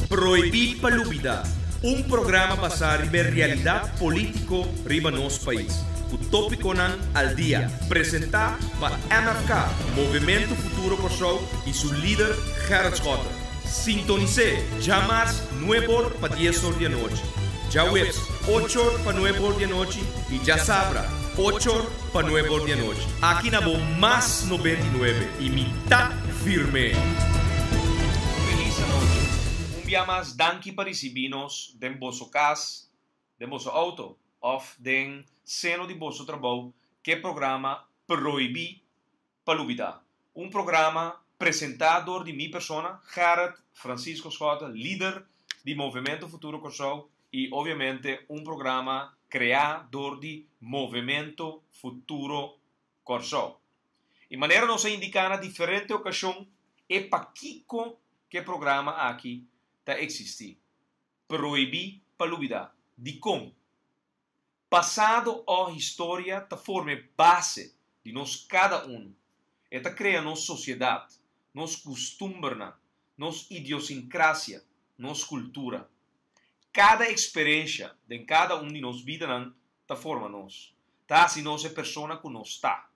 Prohibí pa Lubidá, un programa basá riba e realidat polítiko riba nos pais, ku tópikonan al dia, presentá pa MFK, Movementu Futuro Kòrsou, i su lider Gerrit Schotte. Sintonis'é djamars nueb'or pa dies'or di anochi, djaweps och'or pa nueb'or di anochi i djasabra och'or pa nueb'or di anochi. Aki na bo Mas 99 i mi ta firme! Felis anochi. Un bia mas danki pa ricibi nos den boso cas, den boso auto of den seno di boso trabou ke programa Prohibi pa Lubida. Un programa presenta dor di mi persona, Gerrit Francisco Schotte, lider di Movemento Futuro Kòrsou i obviamente un programa crea dor di Movemento Futuro Kòrsou. I manera nos a indiká na diferente okashon e pakiko ku e programa aki ta eksistí. Prohibí pa lubidá. Dikon? Pasado o historia ta forma e base di nos kada unu. E ta krea nos sosiedat, nos kustumbernan, nos idiosinkrasia, nos kultura. Kada eksperensha den kada un di nos bidanan ta forma nos, ta hasi nos e persona ku nos ta.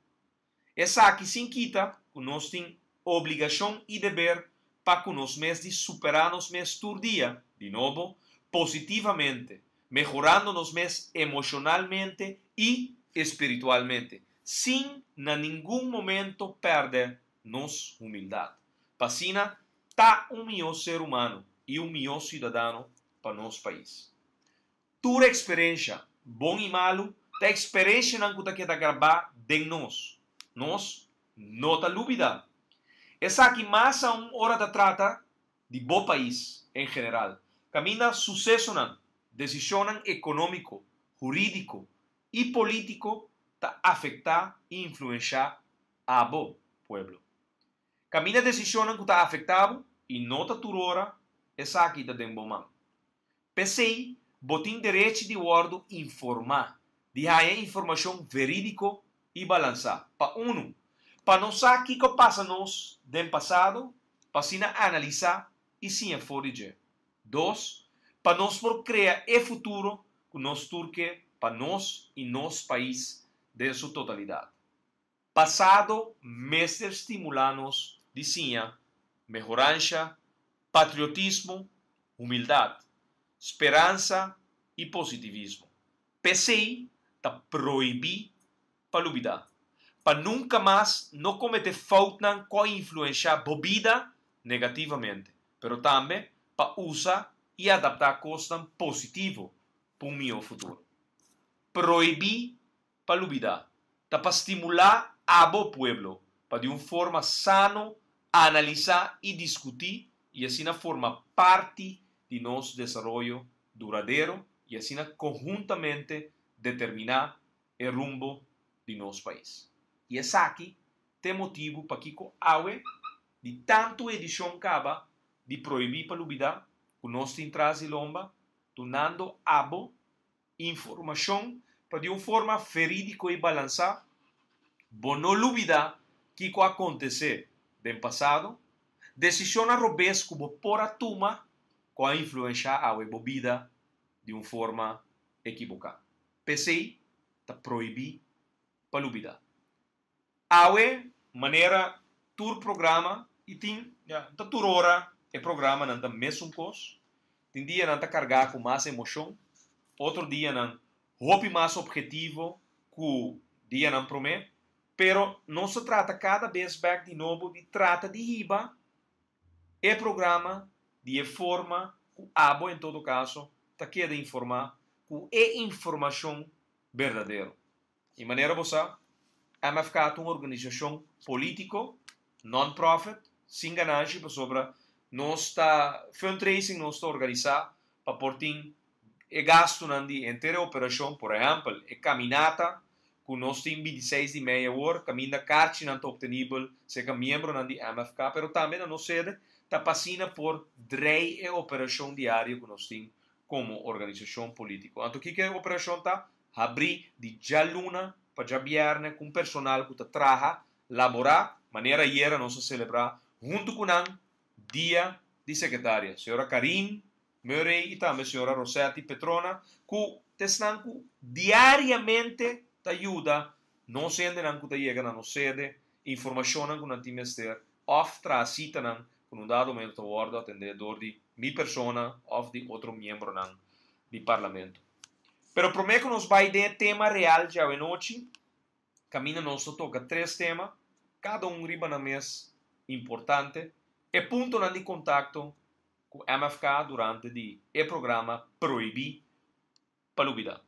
Esaki sin kita ku nos tin obligashon i deber pa ku nos mes di superá nos mes tur dia, di nobo, positivamente, mehorando nos mes emoshonalmente i espiritualmente, sin na ningun momento pèrdè nos humildat, pa asina ta un mihó ser humano i un mihó siudadano pa nos pais. Tur eksperensha, bon i malu, ta eksperenshanan ku ta keda grabá den nos. Nos no ta lubidá. Esaki mas aun ora ta trata di bo pais en general, kaminda susesonan, desishonnan ekonómiko, hurídiko i polítiko ta afektá i influenshá abo, pueblo. Kaminda desishonnan ku ta afektá bo i no ta tur ora esaki ta den bo man. P'esei, bo tin derechi di wòrdu informá, di haña informashon verídiko i balansá. Pa unu, pa nos sa kiko pasa nos den pasado, pa asina analisá i siña for di dje. Dos, pa nos por krea e futuro ku nos tur ke pa nos i nos pais den su totalidat. Pasado mester stimulá nos di siña mehoransha, patriotismo, humildat, speransa i positivismo. P'esei ta prohibí pa lubidá, pa nunka mas no kometé foutnan ku a influenshá bo bida negativamente, pero tambe pa usa i adaptá kosnan positivo pa un mihó futuro. Prohibí pa lubidá, ta pa stimulá abo pueblo pa di un forma sano analisá i diskutí i asina forma parti di nos desaroyo duradero i asina konhuntamente determiná e rumbo di nos pais. I esaki t'e motibu pakiko awe di tantu edishon kaba di Prohibí pa Lubidá ku nos tin tras di lomba dunando abo informashon pa di un forma verídiko i balansá, bo no lubidá kiko a kontesé den pasado, desishonnan robes ku bo por a tuma ku a influenshá awe bo bida di un forma ekiboká. P'esei ta prohibí pa lubidá. Awe manera tur programa y tin ya ta tur ora e programanan ta mesun cos, tin dianan ta carga cu mas emocion, otro dianan hopi mas objetivo cu dianan prome, pero nos ta trata cada bes bek di nobo di trata di hiba e programa di e forma cu abo en todo caso ta keda informa cu e informacion berdadero. I manera bo sa, MFK ta un organisashon polítiko, non-profit, sin ganashi pasobra nos ta fundraising nos ta organisá pa por tin e gastunan di henter e operashon, por ehèmpel e kaminata ku nos tin 26 di mei awor kaminda karchinan ta optenibel serka miembronan di MFK pero tambe na nos sede ta pa asina por drei e operashon diario ku nos tin komo organisashon polítiko. Anto kiko e operashon ta? Habrí di djaluna pa djabièrnè ku un personal ku ta traha, laborá, manera ayera nos a selebrá huntu ku nan Dia. di sekretaria, señora Karin Murray i tambe señora Rosetti Petrona, ku ta esnan ku diariamente ta yuda nos hendenan ku ta yega na nos sede, informashonnan ku nan tin mester òf traha sitanan ku na un dado momento ta wòrdu atendé dor di mi persona òf di otro miembronan di Parlamento. Pero promé ku nos bai den e tema real djawe nochi, kaminda nos ta toka tres tema, kada un riba nan mes importante, e puntonan di kontakto ku MFK durante di e programa Prohibí pa Lubidá.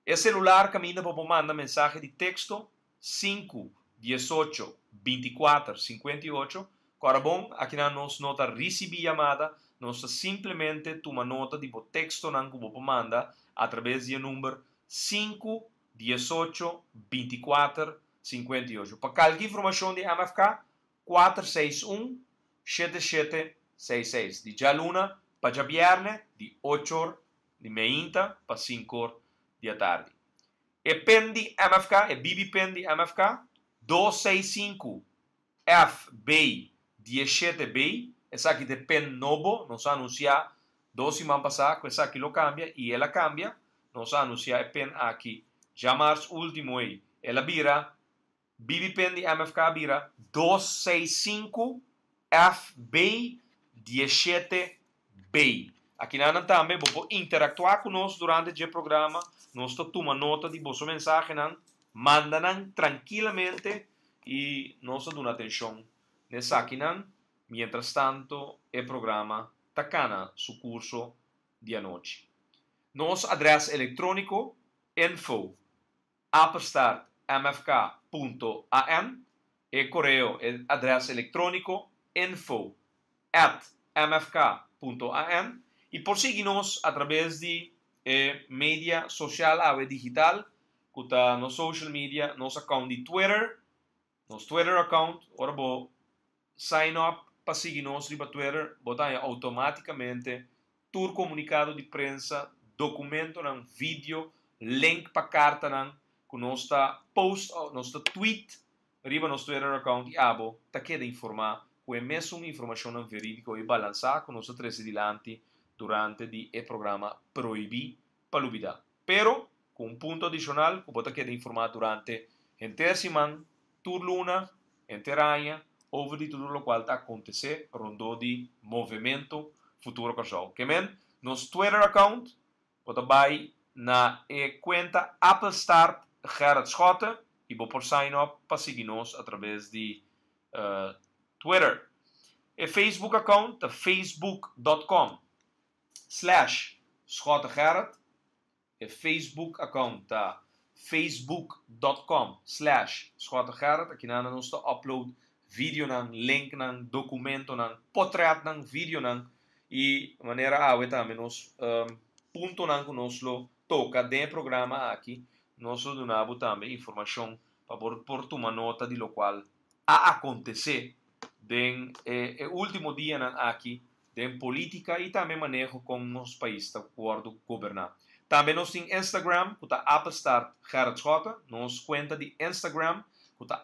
E selular kaminda bo por manda mensahe di teksto 5 18 24 58. Kòrda bon, akinan nos no ta risibí yamada, nos ta simplemente tuma nota di bo tekstonan ku bo por manda atraves di e number 5 18 24 58. Pa kualke informashon di MFK, 461 7766. Di djaluna pa djabièrnè di 8 or di mainta pa 5 or di atardi. E PIN di MFK, e BB PIN di MFK, 265 FB 17B. Esaki ta e PIN nobo, nos a anunsiá 2 siman pasá ku esaki lo kambia i el a kambia. Nos a anunsiá e PIN aki djamars último ei. El a bira BB PIN di MFK bira 265 FB 17B. Akinan tambe bo por interaktuá ku nos durante e programa. Nos ta tuma nota di bo mensahenan, manda nan trankilamente i nos ta duna atenshon na esakinan. Mientras tanto, e programa ta kana su kurso di anochi. Nos adrès elektróniko info@mfk.am, e koreo, e adrès elektróniko info@mfk.am, i por sigui nos atraves di media sosial awe digital, ku ta nos social media, nos account di Twitter, nos Twitter account. Ora bo sign up pa sigui nos riba Twitter, bo ta outomátikamente tur komunikado di prensa, dokumentonan, video, link pa kartanan ku nos ta post, nos ta tweet riba nos Twitter account, i abo ta keda informá ku e mesun informashon verídiko i balansá ku nos ta trese dilanti durante di e programa Prohibí pa Lubidá. Pero ku un punto adishonal, ku bo ta keda informá durante henter siman, tur luna, henter aña, over di tur loke ta akontesé rondó di Movementu Futuro Kòrsou. Ke men, nos Twitter account, bo ta bai na e kuenta @Gerrit Schotte i bo por sign up pa sigui nos atraves di Twitter. E Facebook account ta facebook.com/SchotteGerrit. E Facebook account ta facebook.com/SchotteGerrit. Akinan nos ta upload videonan, linknan, dokumentonan, portretnan, videonan i manera awe tambe nos puntonan ku nos lo toka den programa aki, nos lo duna tambe informashon pa por tuma nota di loke a akontesé den e último dianan aki den polítika i tambe maneho kon nos pais ta wòrdu goberná. Tambe nos tin Instagram, ku ta @Gerrit Schotte, nos kuenta di Instagram, ku ta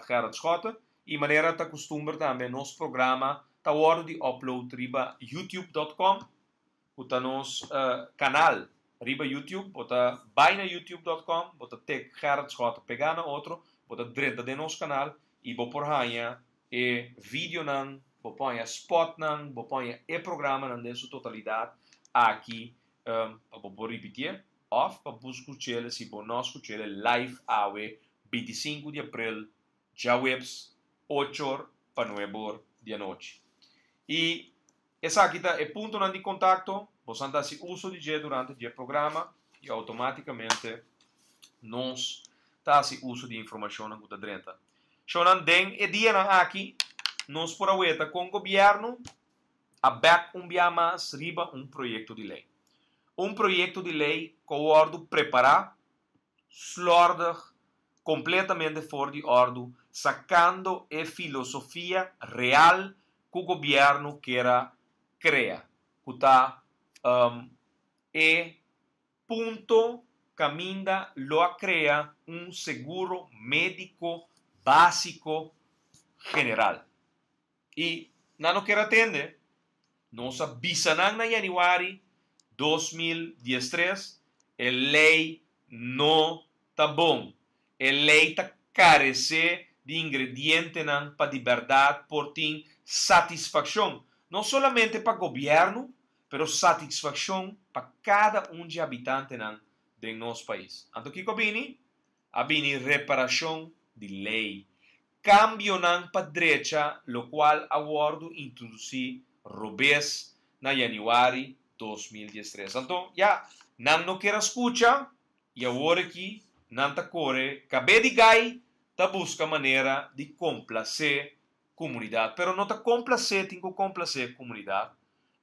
@Gerrit Schotte, i manera ta kustumber tambe nos programa ta wòrdu di upload riba youtube.com, ku ta nos kanal riba YouTube. Bo ta bai na youtube.com, bo ta tek Gerrit Schotte pegá na otro, bo ta drenta den nos kanal i bo por haña e videonan, bo por haña spotnan, bo por haña e programanan den su totalidat aki pa bo ripití òf pa skucha si bo no skucha live awe 25 di aprel, djaweps, 8 or pa 9 or di anochi. I esaki ta e puntonan di kontakto, bo ta hasi uso di dje durante e programa i outomátikamente nos ta hasi uso di informashon ku ta drenta. Shonan, den e dianan aki, nos por a weta kon gobièrnu a back un bia mas riba un proyekto di lei. Un proyekto di lei ku a wòrdu prepará, slòrdig, kompletamente for di òrdu, sakando e filosofia real ku gobièrnu ke krea. Ku ta e punto kaminda lo a krea un seguro médiko básiko general. I nan no ke tende. Nos a bisa nan na yanüari 2013, e lei no ta bon. E lei ta karesé di ingredientenan pa di bèrdat por tin satisfakshon, no solamente pa gobièrnu, pero satisfakshon pa kada un di habitantenan den nos pais. Anto kiko a bini? A bini reparashon di lei. Kambionan pa drecha lokual a wòrdu introdusí robes na yanüari 2013. Anto, ya, nan no kier a skucha i awor aki nan ta kore kab'é di gai ta buska manera di komplasé komunidat. Pero no ta komplasé tin ku komplasé komunidat.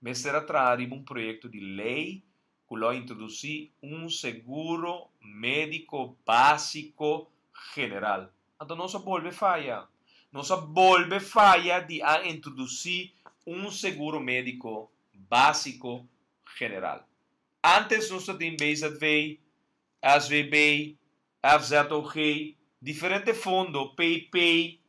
Mester a traha riba un proyekto di lei ku lo a introdusí un seguro médiko básiko general. Anto nos a bolbe faya. Nos a bolbe faya di a introdusí un seguro médiko básiko general. Antes nos tatin BZV, SVB, FZOG, diferente fondo, PP.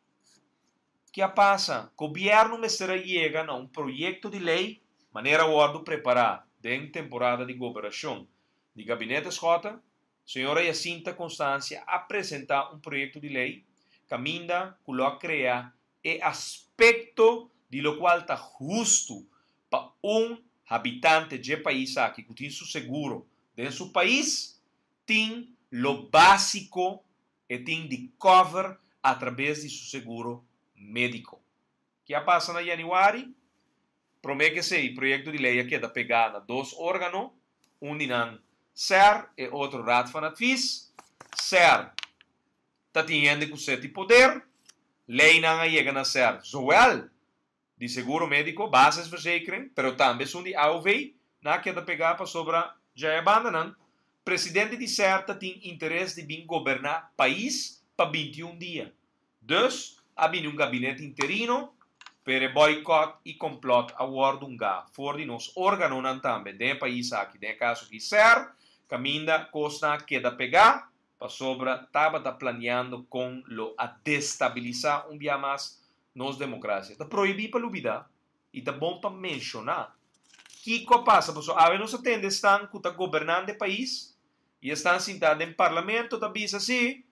Ki a pasa? Gobièrnu mester a yega na un proyekto di lei, manera a wòrdu prepará den temporada di gobernashon di Gabinete Schotte, Señora Jacinta Constancia a presentá un proyekto di lei kaminda ku lo a krea e aspekto di lokual ta hustu pa un habitante dje pais aki ku tin su seguro den su pais tin lo básiko e tin di cover atrabes di su seguro médiko. Ke a pasa na yanüari? Promé ke esei, proyekto di lei a keda pegá na dos órgano, un di nan ser, e otro Raad van Advies. Ser ta tin hende ku seti poder. Leinan a yega na ser zowel di seguro médiko, basisverzekering, pero tambe esun di AOV. Nan a keda pegá pasobra dja e bandanan. Presidente di ser ta tin interes di bin goberná pais pa 21 dia. Dus, a bini un gabinete interino, pero e boycott i complot a wòrdu ungá for di nos órganonan tambe den e pais aki, den e kaso aki ser, kaminda kosnan a keda pegá pasobra tabata planeando kon lo a destabilisá un bia mas nos demokrasia. Ta prohibí pa lubidá i ta bon pa menshoná kiko a pasa pasobra awe nos a tende esnan ku ta gobernando e pais i esnan sintá den parlamento ta bisa si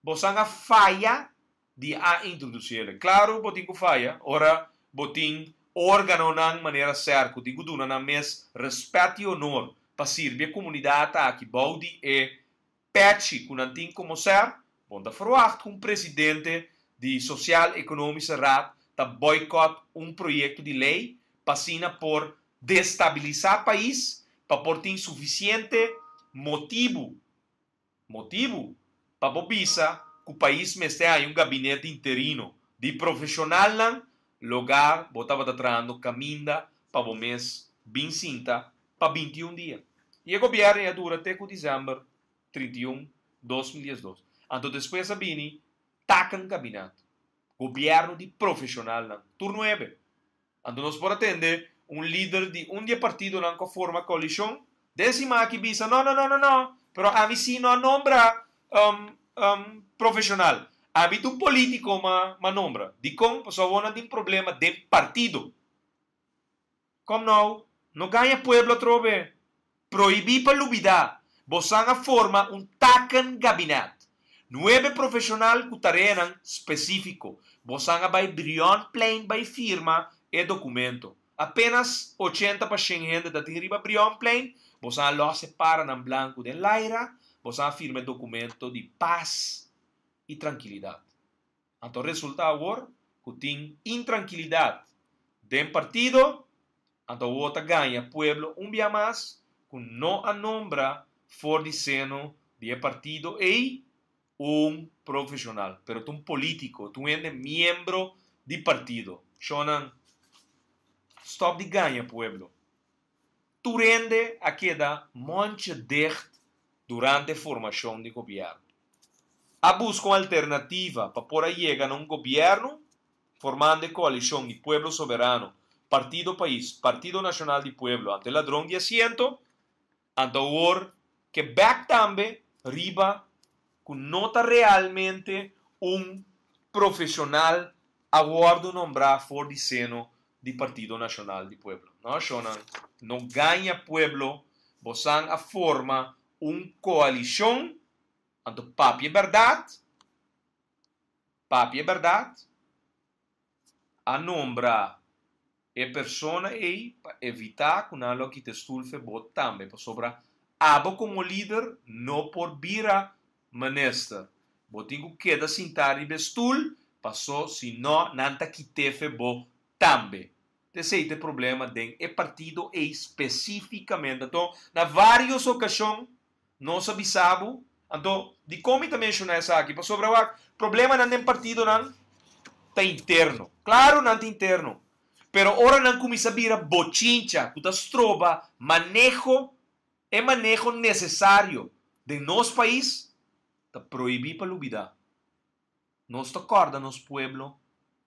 bosan a faya di a introdusí el. Klaru bo tin ku faya ora bo tin órganonan manera ser ku tin ku duna nan mes rèspèt i onor pa sirbi e komunidat aki bou di e pèchi ku nan tin komo ser. Bo no ta ferwagt ku un presidente di Sociaal Economische Raad ta boycott un proyekto di lei pa asina por destabilisá pais pa por tin sufisiente motibu Motibu pa bo bisa ku pais mester haña un gabinete interino di profeshonalnan logar bo tabata trahando kaminda pa bo mes bin sinta pa 21 dia. I e gobièrnu a dura te ku desèmber 31, 2012. Anto despues a bini takenkabinet, gobièrnu di profeshonalnan, tur nuebe. Anto nos por a tende un lider di un di e partidonan ku a forma koalishon den siman aki bisa, No, no, no, no, no, pero ami sí no a nombra profeshonal. Ami ta un polítiko m'a nombra. Dikon? Pasobra awor nan tin problema den partido. Kom nou, no gaña pueblo atrobe. Prohibí pa lubidá, bosan a forma un takengabinet. Nuebe profeshonal ku tareanan spesífiko. Bosan a bai Brionplein bai firma e dokumento. Apenas 80 pa 100 hende ta tin riba Brionplein, bosan a lòs e paranan blanku den laira, bosan a firma e dokumento di pas i trankilidat. Anto resulta awor ku tin intrankilidat den partido, anto awor ta gaña pueblo un bia mas ku no a nombra for di seno di e partido ei un profeshonal, pero ta un politiko, ta un hende miembro di partido. Shonnan, stòp di gaña pueblo. Tur hende a keda mondje dicht durante formashon di gobièrnu. A buska un alternativa pa por a yega na un gobièrnu formando e koalishon di Pueblo Soberano, Partido Pais, Partido Nashonal di Pueblo ante ladron di asiento, anto awor ke bèk tambe riba ku no ta realmente un profeshonal a wòrdu nombrá for di seno. di Partido Nashonal di Pueblo. No, shonnan, no gaña pueblo, bosan a forma un koalishon, anto papia bèrdat, papia bèrdat, a nombra e persona ei pa evitá ku nan lo kita e stul fe bo tambe, pasobra abo komo lider no por bira minister. Bo tin ku keda sintá riba e stul, paso si no nan ta kit'é fe bo tambe. T'esei ta e problema den e partido ei spesífikamente. Anto, na vários okashon nos a bisa bo. Anto, dikon mi ta menshoná esaki? Pasobra wak, problemanan den partidonan ta interno. Klaru nan ta interno, pero ora nan kuminsá bira bochincha ku ta stroba maneho, e maneho nesesario den nos pais, ta prohibí pa lubidá. Nos ta kòrda nos pueblo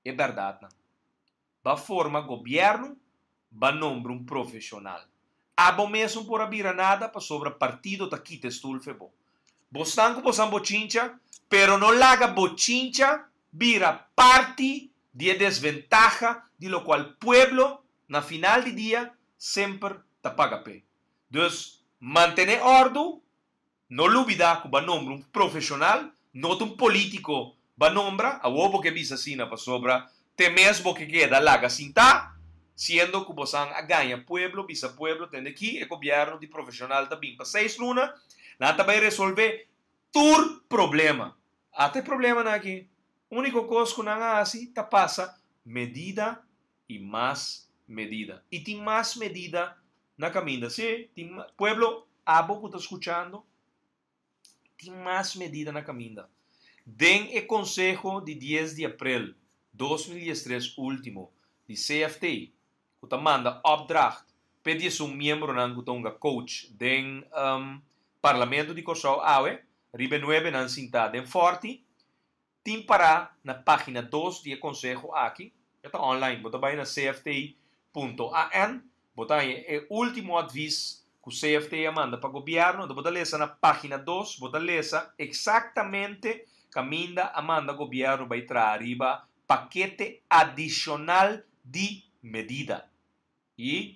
e bèrdatnan. Ba forma gobièrnu, ba nombra un profeshonal. Abo mesun por a bira nada pasobra partido ta kita e stul fe bo. Bosnan ku bosan bochincha, pero no laga bochincha bira parti di e desventaha di lokual pueblo na final di dia semper ta paga p'e. Dus mantené òrdu, no lubidá ku ba nombra un profeshonal, no ta un polítiko ba nombra. Awor bo ke bisa asina pasobra te mes bo ke keda laga sintá, siendo ku bosan a gaña pueblo, bisa pueblo tende ki e gobièrnu di profeshonal ta bin pa seis luna, nan ta bai resolvé tur problema. Ata e problemanan aki, úniko kos ku nan a hasi ta pasa medida i mas medida. I tin mas medida na kaminda. Sí, tin pueblo, abo ku ta skuchando, tin mas medida na kaminda. Den e konseho di dies di aprel 2013 último di CFT, ku ta manda opdracht p'e 11 miembronan ku ta hunga coach den Parlamento di Kòrsou awe, riba e nuebenan sintá den Fòrti, Tin pará na página dos di e konseho aki, e ta online, bo ta bai na cft punto an, bo ta haña e último advis ku CFT a manda pa gobièrnu, anto bo ta lesa na página dos, bo ta lesa eksaktamente kaminda a manda gobièrnu bai traha riba pakete adishonal di medida. I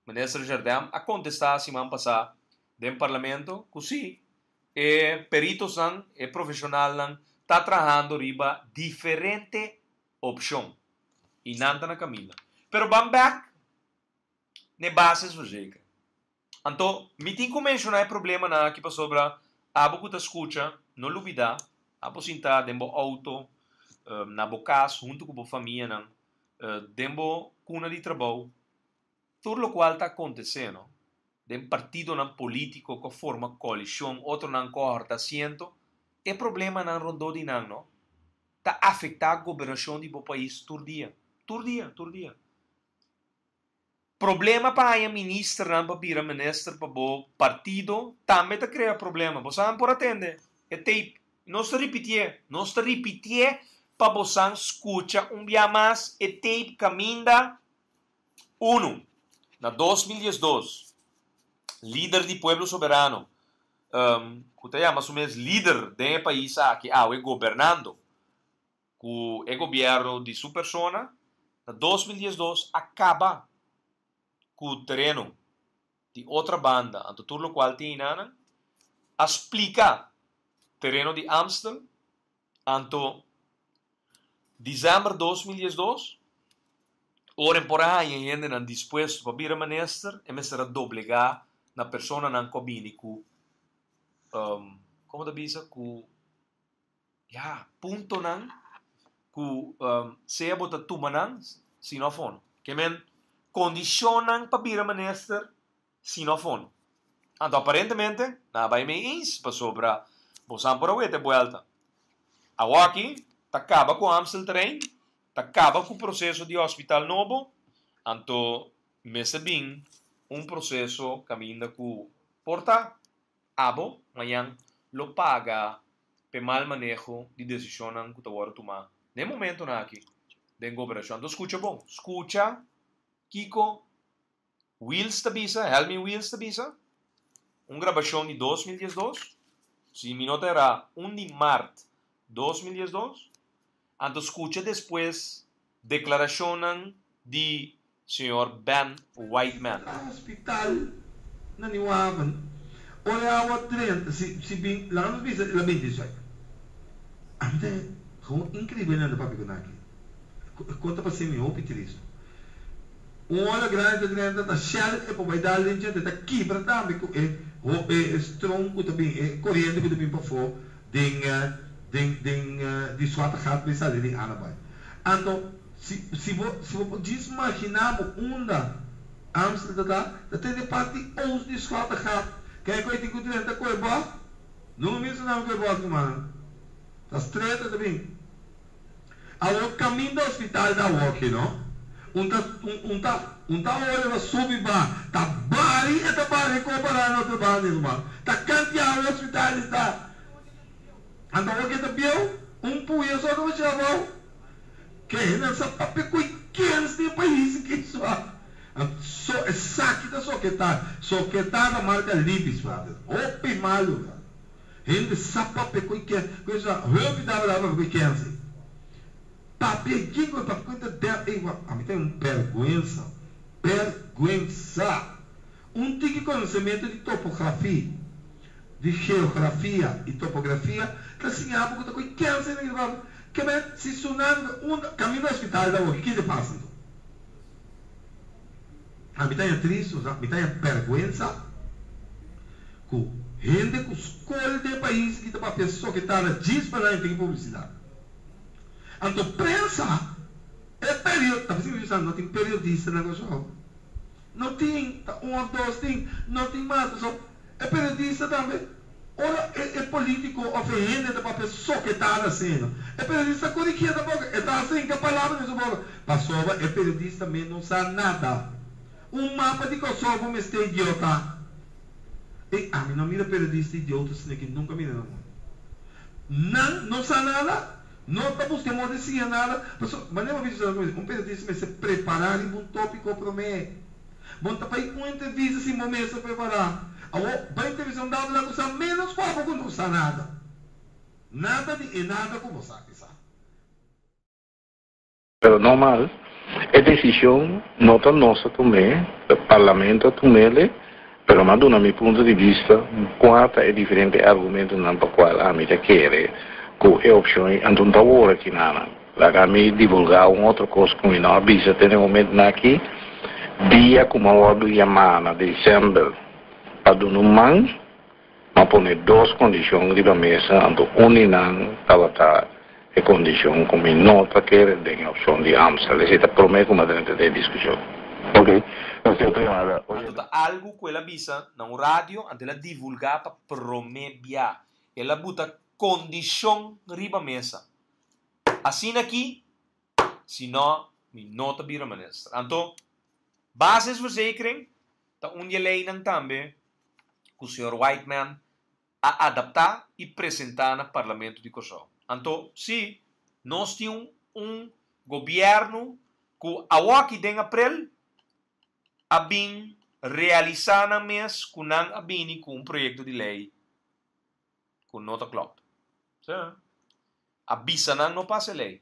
Minister Jardem a kontestá siman pasá den Parlamento ku sí, e peritosnan, e profeshonalnan ta trahando riba diferente opshon i nan ta na kaminda. Pero ban bèk n'e basisverzekering. Anto mi tin ku menshoná e problemanan aki pasobra abo ku ta skucha no lubidá, abo sintá den bo outo, na bo kas huntu ku bo famianan, den bo kuna di trabou, Tur lokual ta akontesé no den partidonan polítiko ku a forma koalishon, otronan ku a hòrta asiento, e problemanan rondó di nan no ta afektá gobernashon di bo pais tur dia, tur dia, tur dia. Problema pa haña ministernan pa bira minister pa bo partido tambe ta krea problema. Bosan por a tende e tape. Nos ta ripitié, nos ta ripitié pa bosan skucha un bia mas e tape kaminda Unu, na 2012, lider di Pueblo Soberano, ku ta yama su mes lider den e pais aki awe gobernando ku e gobièrnu di su persona, na 2012 a kaba ku tereno di otra banda, anto tur lokual tin einanan, a splika tereno di Amstel, Anto, December 2012, ora e por a haña hendenan dispuesto pa bira minister, e mester a doblegá na personanan ku a bini ku, komo ta bisa, ku, ya, puntonan ku sea bo ta tuma nan, si no afono. Ke men, kondishonnan pa bira minister, si no afono. Anto aparentemente nan a bai mei eens pasobra bosan por a weta e buelta. Awoki ta kaba ku Amstelterrein, ta kaba ku proseso di hospital nobo, anto mester bin un proseso kaminda ku por ta abo mañan lo paga p'e mal maneho di desishonnan ku ta wòrdu tumá den e momentonan aki den gobernashon. Anto skucha bon, skucha kiko Wiels ta bisa, Helmin Wiels ta bisa, un grabashon di 2012, si mi no ta erá, un di mart 2012, anto skucha despues deklarashonnan di señor Ben Whiteman. Hospital na Nieuw Haven ora awa drenta si si bin laga nos bisa el a binti esaki ami ta gewoon increíble nan ta papia ku nan aki e kon ta pasa mi hopi tristo un ola grandi ta drenta ta shell e por bai dal den djente ta kibra tambe ku e e stroom ku ta bin e koriente ku ta bin pafó den den den di zwarte gat bai sali den Anabai anto Si si bo si bo por djis maginá bo unda Amstel ta ta, ta tene parti oost di Schottegat. Kijk ku e tin ku drenta ku e bòs. No mi menshonaba ku e bòs rumannan. Ta stret e ta bin. Awor kaminda hospital ta awoki no. Un ta un un ta un ta ora ta subi ba ta bari e ta bari kompará na otro banda ruman. Ta kantiago e hospital ta. Anto awor ke ta bieu, un puya so ta basha abou. Ke nan sa papia ku e kens di e pais aki sua. So esaki ta soketá. Soketá ta marka Libis, frater. Hopi malu, frater. Hende sa papia ku e kens. Ku e sa, hopi tabata papia ku e kens ei. Papia yin ku e papia ku e ta der. Ey, ami ta un bèrgwensa. Bèrgwensa! Un tiki konosementu di topografia, di geografia i topografia ta siña bo ku ta koe kèns hende ki ta papia. Ke men si tsunami ta unda kaminda hospital ta awor, ki ta pasa anto? Ami ta haña tristu, mi ta haña bèrgwensa ku hende ku skol den pais ki ta papia soketada djis pa nan e tin publisidat. Anto prensa e perio, ta bisa mi bisa no tin periodista na Kòrsou. No tin, ta un of dos tin, no tin mas. Pasobra e periodista tambe, ora e e politico of e hende ta papia soketada asina, e periodista korigié tampoco, e ta hasta hinka palabra den su boka, pasobra e periodista mes no sa nada. Un mapa di Kòrsou bo mester idiota. Ey, ami no mira periodista idiota asina ki nunka mira na mundo. Nan no sa nada. No ta buska e modo di siña nada, pasobra manera bo a bisa usted un periodista mester prepara riba un topico prome. Bo no ta bai un entrevista sin bo mes ta prepara. Awor, bai entrevista un dado la cu sa menos cu abo cu no sa nada. Nada di e nada cu bo sa kisa. Pero normal, e decision no ta nos a tum'é, ta Parlamento a tum'ele, pero mi a duna mi punto di bista cua ta e diferente argumentonan pa cual ami ta kere cu e opcion ei anto no ta wor aki nanan. Laga mi divulga un otro cos cu mi no a bisa te na e momentonan aki, dia cu mi a wordo yama na december pa duna un man, Mi a pone dos kondishon riba mesa, anto un di nan tabata e kondishon ku mi no ta kere den e opshon di Amstel. Esei ta promé ku mi a drenta den e diskushon. Ok, nos tin otro yamada. Anto ta algu ku el a bisa na un radio, anto el a divulgá pa promé bia. El a buta kondishon riba mesa. Asina ki, si no, mi no ta bira minister. Anto, basisverzekering ta un di e leinan tambe ku señor Whiteman a adaptá i presentá na Parlamento di Kòrsou. Anto, sí, nos tin un gobièrnu ku awoki den aprel a bin realisá nan mes ku nan a bini ku un proyekto di lei ku no ta klòp. Sí. A bisa nan no pasa e lei.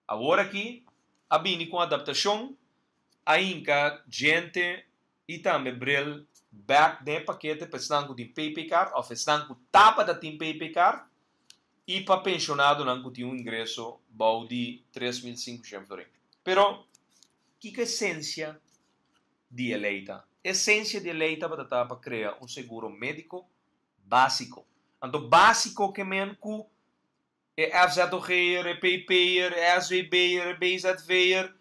Awor aki a bini ku un adaptashon, a hinka djente i tambe bril bèk den e pakete pa esnan ku tin PP-kaart òf esnan ku tabata tin PP-kaart i pa penshonadonan ku tin un ingreso bou di 3500 florin. Pero, kiko esensia di e lei ta? Esensia di e lei tabata ta pa krea un seguro médiko básiko. Anto básiko ke men ku E FZOG'er, e PP'er, e SVB'er, e BZV'er,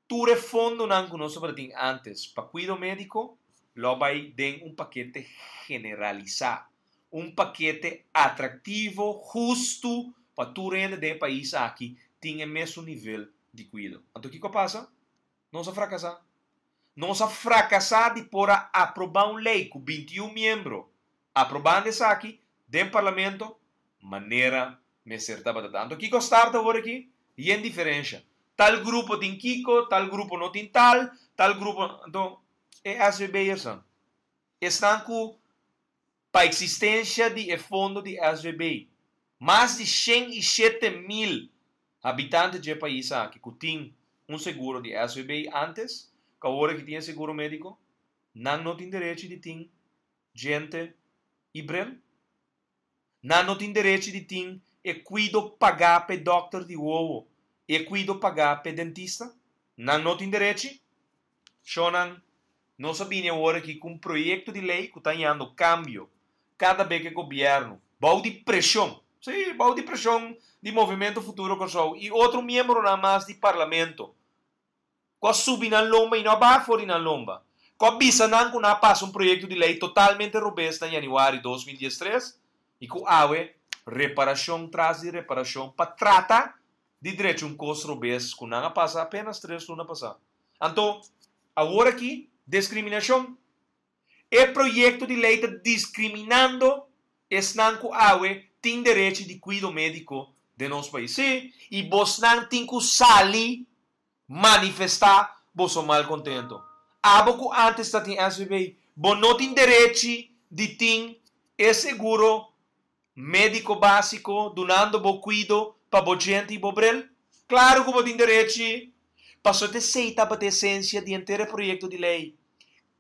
tur e fondonan ku nos tabata tin ántes pa kuido médiko lo bai den un pakete generalisá, un pakete atraktivo, hustu pa tur hende den e pais aki tin e mesun nivel di kuido. Anto kiko a pasa? Nos a frakasá. Nos a frakasá di por a aprobá un lei ku 21 miembro aprobando esaki den Parlamento manera mester tabata ta. Anto kiko start awor aki? Yen diferensha. Tal grupo tin kiko, tal grupo no tin tal, tal grupo. Anto e SVB'ersnan, esnan ku pa eksistensha di e fondo di SVB, mas di 107.000 habitante dje pais aki ku tin. un seguro di SVB antes, ku awor aki tin e seguro médiko, nan no tin derechi di tin djente i bril? Nan no tin derechi di tin e kuido pagá pa e dòkter di wowo i e kuido pagá pa e dentista? Nan no tin derechi? Shonnan, nos a bini awor aki ku un proyekto di lei ku ta hañando kambio kada be ku e gobièrnu, bou di preshon, sí, bou di preshon di Movimento Futuro Kòrsou i otro miembronan mas di Parlamento, ku a subi nan lomba i no a baha for di nan lomba, ku a bisa nan ku nan a pasa un proyekto di lei totalmente robes na yanüari 2013 i ku awe reparashon tras di reparashon pa trata di drecha un kos robes ku nan a pasa apenas tres luna pasá. Anto, awor aki, deskriminashon. E proyekto di lei ta diskriminando esnan ku awe tin derechi di kuido médiko den nos pais. Sí, i bosnan tin ku sali manifestá boso malkontento. Abo ku ántes ta tin SVB, bo no tin derechi di tin e seguro médiko básiko dunando bo kuido pa bo djente i bo bril? Klaru ku bo tin derechi! Pasobra ta esei tabata esensia di henter e proyekto di lei.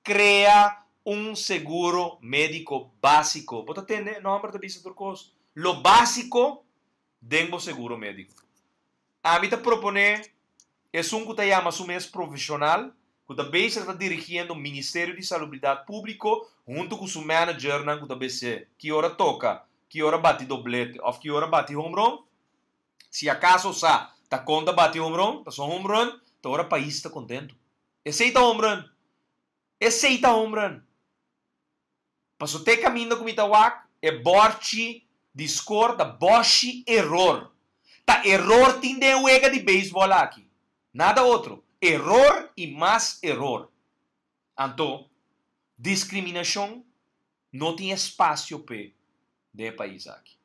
Krea un seguro médiko básiko. Bo ta tende e nòmber ta bisa tur kos. Lo básiko den bo seguro médiko. Ami ta proponé esun ku ta yama su mes profeshonal, ku ta bezig ta dirigiendo Ministerio di Salubridat Públiko huntu ku su managernan ku ta bes'é ki ora toka, ki ora bati doblete òf ki ora bati homerun. Si akaso sa ta kon ta bati homerun, pasobra homerun ta ora pais ta kontentu. Esei ta homerun. Esei ta homerun. Paso te kaminda ku mi ta wak e bòrchi di skor ta bòshi eror. Ta eror tin den e wega di beisbòl aki. Nada otro. Eror i mas eror. Anto, diskriminashon no tin espasio p'e den e pais aki.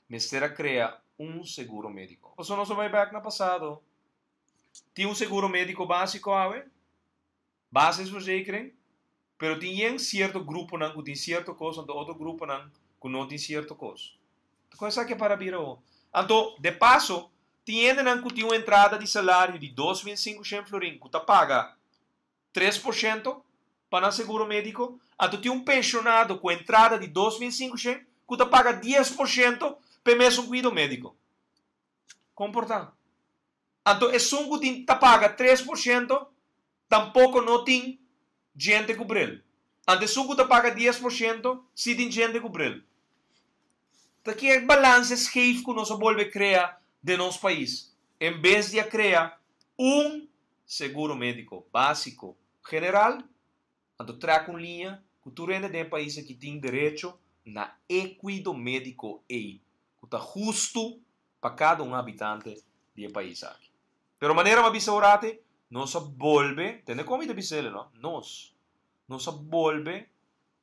Mester a krea un seguro médiko. Pasobra nos a bai bèk na pasado. Tin un seguro médiko básiko awe? Basisverzekering, pero tin yen sierto gruponan ku tin sierto kos anto otro gruponan ku no tin sierto kos. Ta kon esaki a para bira ho? Anto, de paso, tin hendenan ku tin un entrada di salario di 2500 florin ku ta paga 3% pa nan seguro médiko, anto tin un penshonado ku entrada di 2500 ku ta paga 10% pa e mesun kuido médiko. Komportá. Anto esun ku tin ta paga 3% tampoko no tin djente ku bril. Anto esun ku ta paga 10% si tin djente ku bril. Ta ki e balanse scheef ku nos a bolbe krea den nos pais en bes di a krea un seguro mediko basiko general, anto trek un liña ku tur hende den e pais aki tin derecho na e kuido mediko ei ku ta hustu pa kada un habitante di e pais aki. Pero manera mi a bisa orate, nos a bolbe, tende kon mi ta bisa el, no? Nos. Nos a bolbe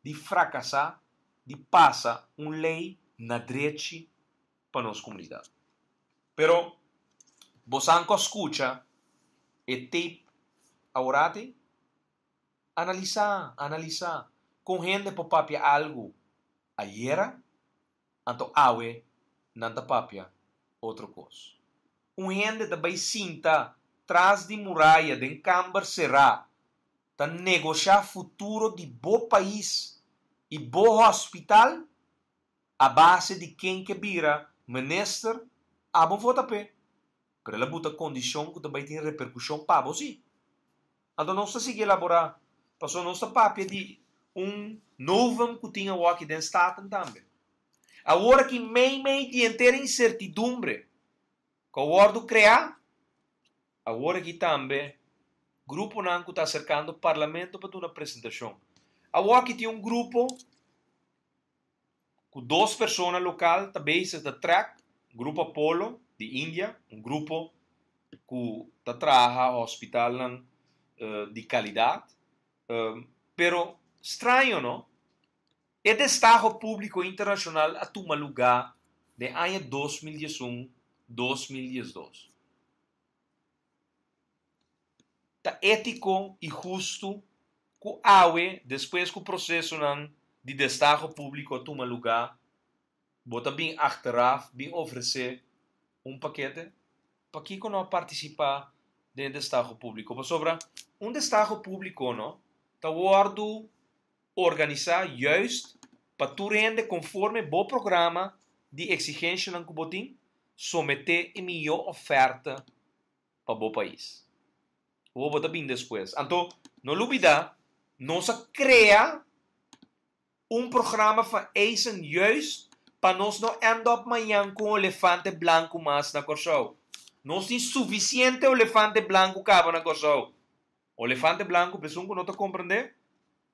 di frakasá di pasa un lei na drechi pa nos komunidat. Pero bosan ku a skucha e tape aworati, analisá, analisá kon hende por papia algu ayera Anto awe nan ta papia otro kos. Un hende ta bai sinta tras di muraya den kamber será ta negoshá futuro di bo pais i bo hospital a base di ken ke bira minister, abo vota p'e, pero el a buta kondishon ku ta bai tin reperkushon pa bo si. Anto nos ta sigui elaborá, pasobra nos ta papia di un novum ku tin awoki den Staten tambe. Awor aki meimei di henter insertidumbre ku a wòrdu kreá, awor aki tambe gruponan ku ta aserkando Parlamento pa duna presentashon. Awoki tin un grupo ku dos persona lokal ta bezig ta trèk, Grupo Apollo di India, un grupo ku ta traha hospitalnan di kalidat. Pero straño no, e destaho públiko internashonal a tuma lugá den aña 2011, 2012. Ta étiko i hustu ku awe, despues ku prosesonan di destaho públiko a tuma lugá, bo ta bin achteraf bin ofresé un pakete? Pakiko no a partisipá Den destaho públiko. Pasobra un destaho públiko no ta wòrdu organisá juist pa tur hende konforme bo programa di eksigenshanan ku bo tin, someté e mihó oferta pa bo pais. Bo bo ta bin despues. Anto no lubidá nos a krea un programa van eisen juist pa nos no end up mañan ku un olefante blanku mas na Kòrsou. Nos tin sufisiente olefante blanku kaba na Kòrsou. Olefante blanku, pa esun ku no ta komprendé,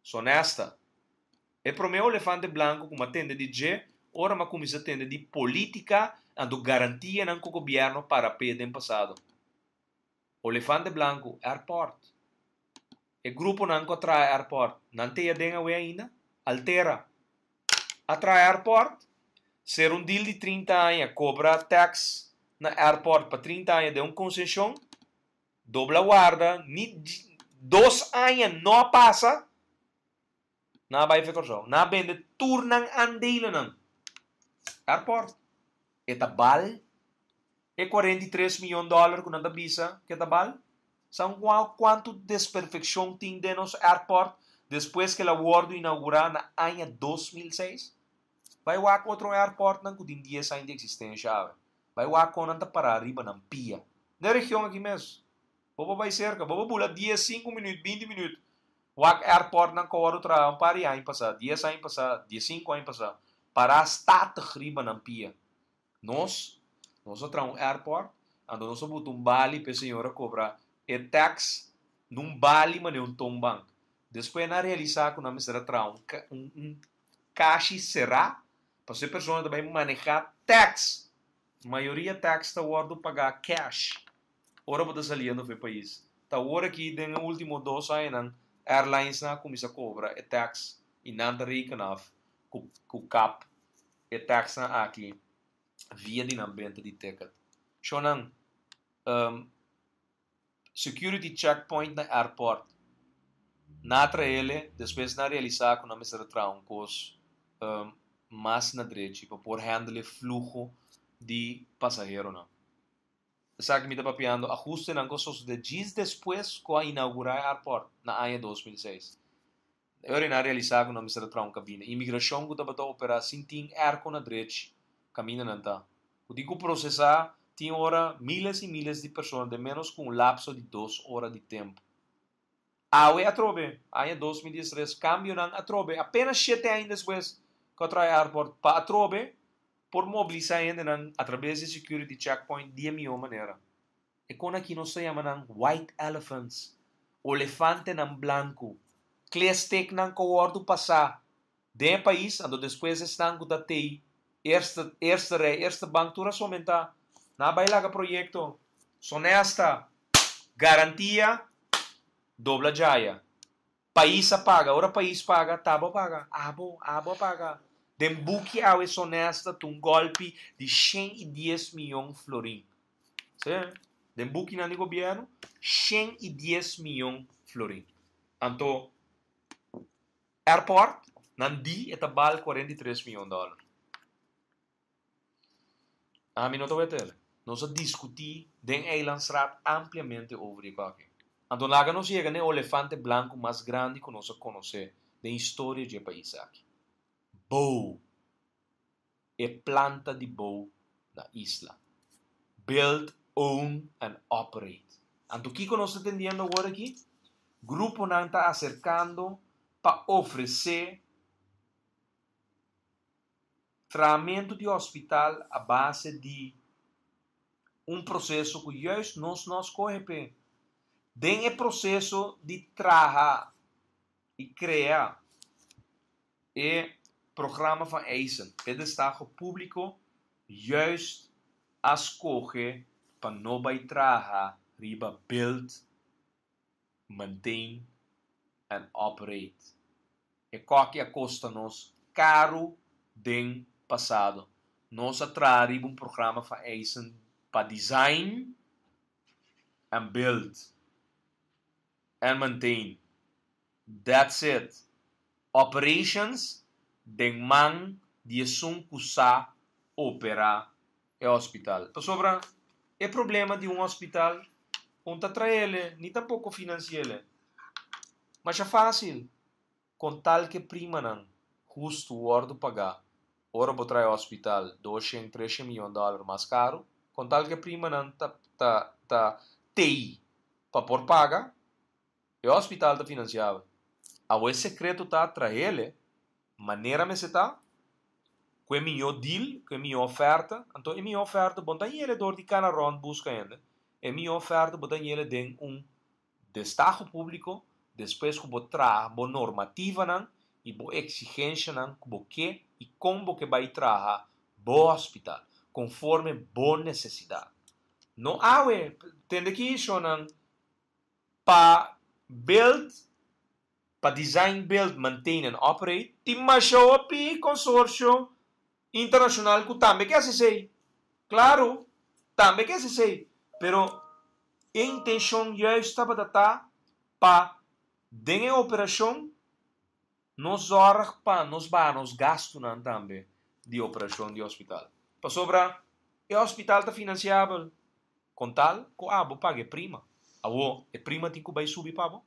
Sonesta. E promé olefante blanku ku m'a tende di dje ora m'a kuminsá tende di polítika anto garantianan ku gobièrnu para p'e den pasado. Olefante blanku, airport. E gruponan ku a traha airport, nan te aden awe ainda? Altera a traha airport, ser un deal di 30 aña, kobra tax na airport pa 30 aña den un konsenshon, dobla warda, ni 2 aña no a pasa, nan a bai fe Kòrsou. Nan a bende tur nan aandelenan. Airport. E ta bal e 43 miyon dòler ku nan ta bisa ku e ta bal? Sa kuantu desperfekshon tin den nos airport despues ku el a wòrdu inaugurá na aña 2006? Bai wak otro airportnan ku tin 10 aña di eksistensha awe. Bai wak kon nan ta pará riba nan pia. Den region aki mes. Bo por bai serka. Bo por bula 10, 5 minüt, 20 minüt. Wak airportnan ku a wòrdu traha un par di aña pasá, 10 aña pasá, 15 aña pasá. Pará statig riba nan pia. Nos, nos a traha un airport, anto nos a buta un bali pa e señor a kobra e tax nun bali manera un toonbank. Despues nan a realisá ku nan mester a traha un un un kashi será pasobra e persona ta bai manehá tax. Mayoria tax ta wòrdu pagá cash ora bo ta saliendo for e pais. Ta awor aki den e último 2 añanan airlinesnan a kuminsá kobra e tax i nan ta reken af ku ku kap e taxnan aki via di nan benta di ticket. Shownan, security checkpoint na airport. Nan a traele, despues nan a realisá ku nan mester a traha un kos mas na drechi pa por handle e fluho di pasaheronan. Esaki mi ta papiando ahustenan ku a sosodé djis despues ku a inaugurá e airport na aña 2006. E ora nan a realisá ku nan mester a traha un kabina. Imigrashon ku tabata operá sin tin airco na drechi kaminda nan ta. Ku tin ku prosesá tin ora miles i miles di persona den ménos ku un lapso di 2 ora di tempu. Awe atrobe, aña 2013, kambionan atrobe, apenas 7 aña despues ku a traha e airport, pa atrobe por mobilisá hendenan atrabes di security checkpoint di e mihó manera. E kon aki nos ta yama nan white elephants, olefantenan blanku, klesteknan ku a wòrdu pasá den e pais, anto despues esnan ku ta tei eerste, eerste rij, eerste bank tur a somentá. Nan a bai laga proyekto. Sonesta, garantia, dobla djaya. Pais a paga, ora pais paga, ta abo a paga, abo, abo a paga. Den buki awe Sonesta ta un gòlpi di 110 miyon florin. Sí, den bukinan di gobièrnu, 110 miyon florin. Anto, airport, nan di e ta bal 43 miyon dòler. Ami no ta wet'el. Nos a diskutí den Eilandsraad ampliamente over di e kòki. Anto laga nos yega na e olefante blanku mas grandi ku nos a konosé den historia dje pais aki. Bou! E planta di bou na isla. Build, own and operate. Anto kiko nos ta tendiendo awor aki? Gruponan ta aserkando pa ofresé trahamentu di hospital a base di un proseso ku juist nos no a skohe p'e. Den e proseso di traha i krea e programa van eisen p'e destaho públiko, juist a skohe pa no bai traha riba build, maintain and operate. E kòki a kosta nos karu den pasado. Nos a traha riba un programa van eisen pa design and build and maintain. That's it. Operations den man di esun ku sa operá e hospital. Pasobra e problema di un hospital, Un ta traele, ni tampoko finansiele. Masha fásil, kon tal ku primanan hustu wòrdu pagá, ora bo traha hospital 200, 300 mion dòler mas karu, kon tal ku primanan ta ta ta tei pa por paga, e hospital ta finansiabel. Awor e sekreto ta trahele manera mester ta, ku e mihó deal, ku e mihó oferta. Anto e mihó oferta bo no ta yele dor di kana rònt buska hende, e mihó oferta bo ta yele den un destaho públiko despues ku bo traha bo normativanan i bo eksigenshanan ku bo ke i kon bo ke bai traha bo hospital konforme bo nesesidat. No awe, tende ki ishonan pa build, pa design, build, maintain and operate, tin masha hopi konsorsio internashonal ku tambe ke hasi esei. Klaru, tambe ke hasi esei, pero e intenshon juist tabata ta pa den e operashon nos zòrg pa nos baha nos gastunan tambe di operashon di hospital. Pasobra e hospital ta finansiabel kon tal ku abo paga e prima. Awor e prima tin ku bai subi pa bo.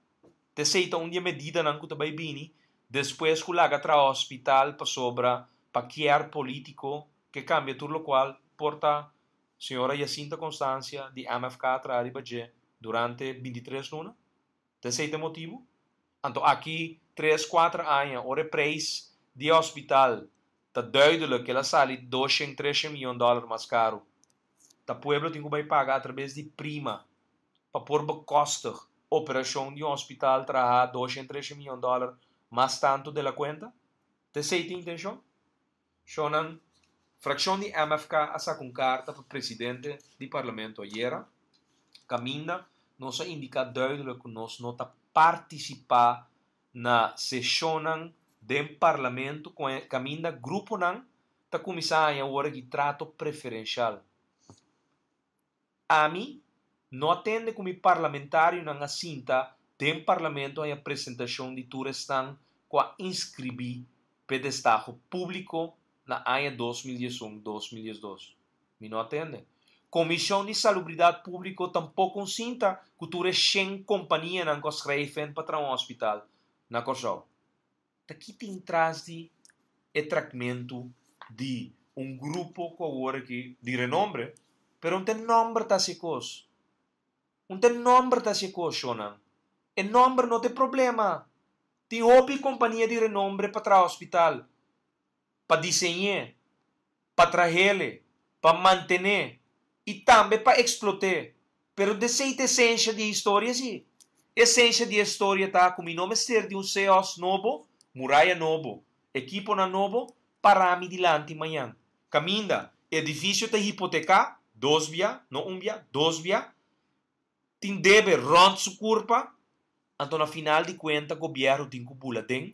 T'esei ta un di e medidanan ku ta bai bini despues ku laga traha hospital pasobra pa kier politico ke kambia tur lokual por ta señora Jacinta Constancia di MFK a traha riba dje durante 23 luna. T'esei ta e motibu. Anto aki tres kuater aña ora e preis di e hospital ta duidelijk el a sali 200 300 miyon dòler mas karu. Ta pueblo tin ku bai paga atrabes di prima pa por bekostig operashon di un hospital traha 200 300 miyon dòler mas tantu de la kuenta? T'esei tin intenshon? Shonnan, frakshon di MFK a saka un karta pa presidente di parlamento ayera, kaminda nos a indiká duidelijk ku nos no ta partisipá na seshonnan den parlamento kaminda gruponan ta kuminsá haña awor aki trato preferenshal. Ami no a tende ku mi parlamentarionan a sinta den parlamento haña presentashon di tur esnan ku a inskribí p'e destaho públiko na aña 2011, 2012. Mi no a tende. Komishon di Salubridat Públiko tampoko un sinta ku tur e shen kompanianan ku a skrijven pa traha un hospital na Kòrsou. Ta ki tin tras di e trakmentu di un grupo ku awor aki di renombre, pero un ta e nòmber ta hasi e kos. Un ta e nòmber ta hasi e kos, shonnan. E nòmber no ta e problema. Tin hopi kompania di renombre pa traha hospital, pa diseñ'é, pa trah'ele, pa mantené i tambe pa eksplot'é. Pero desei ta esensha di e historia si. Esensha di e storia ta ku mi no mester di un seos nobo, muraya nobo, ekiponan nobo para mi dilanti mañan. Kaminda edifisio ta hipoteká dos bia, no un bia, dos bia, tin debe rònt su kurpa, anto na final di kuenta gobièrnu tin ku bula den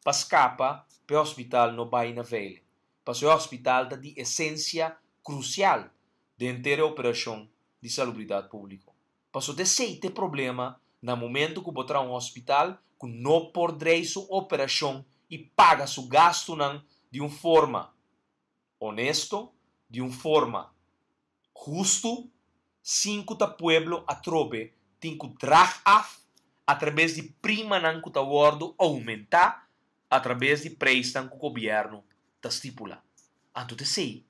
pa skapa pa e hospital no bai na veiling. Pasobra e hospital ta di esensia krusial den henter e operashon di salubridat públiko. Pasobra ta esei ta e problema na momento ku bo traha un hospital ku no por drei su operashon i paga su gastunan di un forma honesto, di un forma hustu, sin ku ta pueblo atrobe tin ku drag af atrabes di primanan ku ta wòrdu oumentá atrabes di preisnan ku gobièrnu ta stipulá. Anto ta esei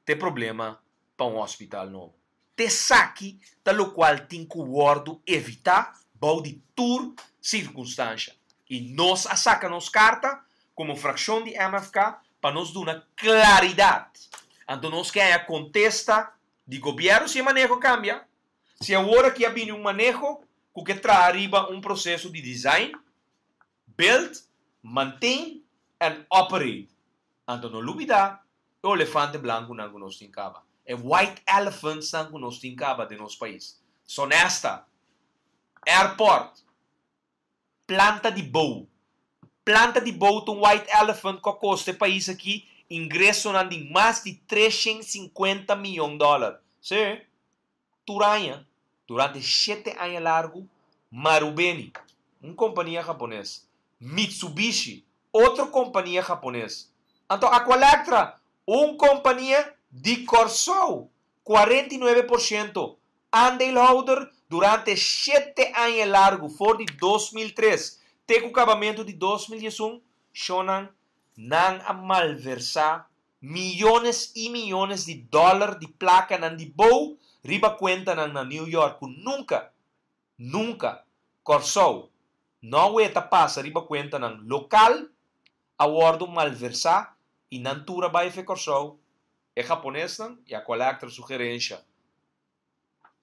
ta e problema pa un hospital nobo. T'esaki ta lokual tin ku wòrdu evitá bou di tur sirkunstansha. I nos a saka nos karta komo frakshon di MFK pa nos duna klaridat. Anto nos ke haña kontesta di gobièrnu si e maneho kambia, si awor aki a bini un maneho ku ke traha riba un proseso di design, build, maintain and operate. Anto no lubidá e olefante blankunan ku nos tin kaba, e white elephants-nan ku nos tin kaba den nos pais. Sonesta, airport, planta di bou. Planta di bou ta un white elephant ku a kosta e pais aki ingresonan di mas di 350 miyon dòler. Sí, tur aña, durante shete aña largu, Marubeni, un kompania hapones, Mitsubishi, otro kompania hapones, anto Aqualectra, un kompania di Kòrsou, 49% aandeelhouder. Durante 7 aña largu, for di 2003 te ku akabamentu di 2001, shonnan, nan a malversá miónes i miónes di dòler di plakanan di BOW riba kuentanan na New York, ku nunka, nunka, Kòrsou no a weta pasa riba kuentanan lokal, a wòrdu malversá i nan tur a bai fo'i Kòrsou. E japonesnan i a Aqualectra su gerensia.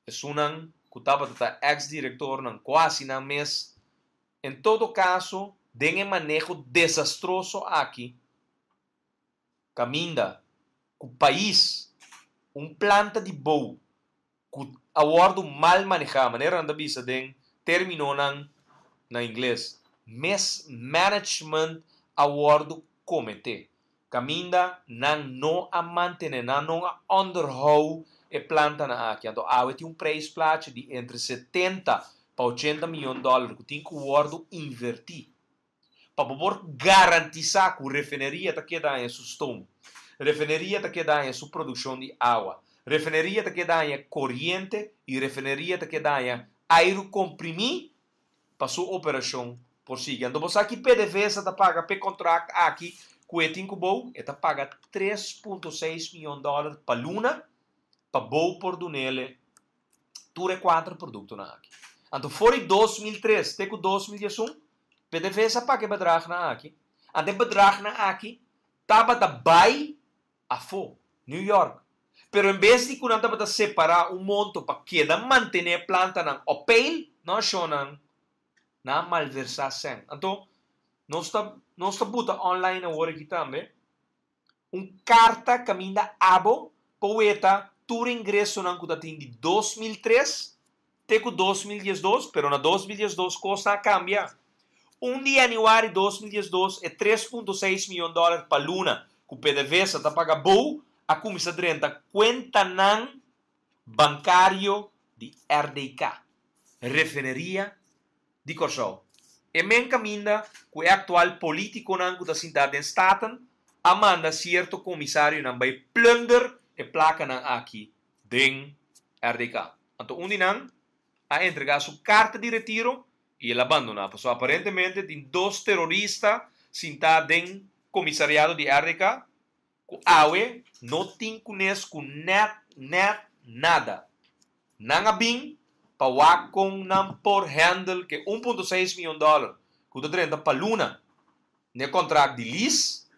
Esunnan ku tabata ex-direktornan kuasi nan mes. En todo kaso, den e maneho desastroso aki, kaminda ku pais un planta di BOW ku a wòrdu mal manehá, manera nan ta bisa den términonan na ingles, mismanagement a wòrdu kometé. Kaminda nan no a mantené, nan no a onderhoud e plantanan aki. Anto, awe tin un prijsplaatje di entre 70 pa 80 mion dòler ku tin ku wòrdu invertí pa por garantisá ku refineria ta keda den su stoom. Refineria ta keda den su produkshon di awa. Refineria ta keda den koriente i refineria ta keda den airu komprimí pa su operashon por sigui. Anto, bo ku PDVSA ta paga pa kontrakt aki ku e tin ku BOW, e ta paga 3,6 mion dòler pa luna pa BOW por dun'é tur e kuater produktonan aki. Anto, for di 2003 te 2001, PDVSA a paga e bedragnan aki. Anto, e bedragnan aki tabata bai afó, New York. Pero en bes di ku nan tabata separá un monto pa keda mantené plantanan op peil, no, shonnan, nan a malversá sèn. Anto, nos ta buta online awor aki tambe un karta kaminda abo por weta tur ingresonan ku tin di 2003 te ku 2012, pero na 2012 kos a kambia. 1 di yanüari di 2012 e 3,6 mion dòler pa luna ku PDVSA ta paga BOW a kuminsá drenta kuentanan bankario di RDK, Refineria di Kòrsou. E men kaminda ku e aktual polítikonan ku ta sintá den Staten a manda sierto komisarionan bai plunder e plakanan aki den RDK. Anto, un di nan a entregá su karta di retiro i el a bandoná. Pasobra aparentemente tin dos terorista sintá den komisariado di RDK ku awe no tin kunes ku net net nada. Nan a bin pa wak kon nan por handle ku 1,6 mion dòler ku ta drenta pa luna na kontrakt di lease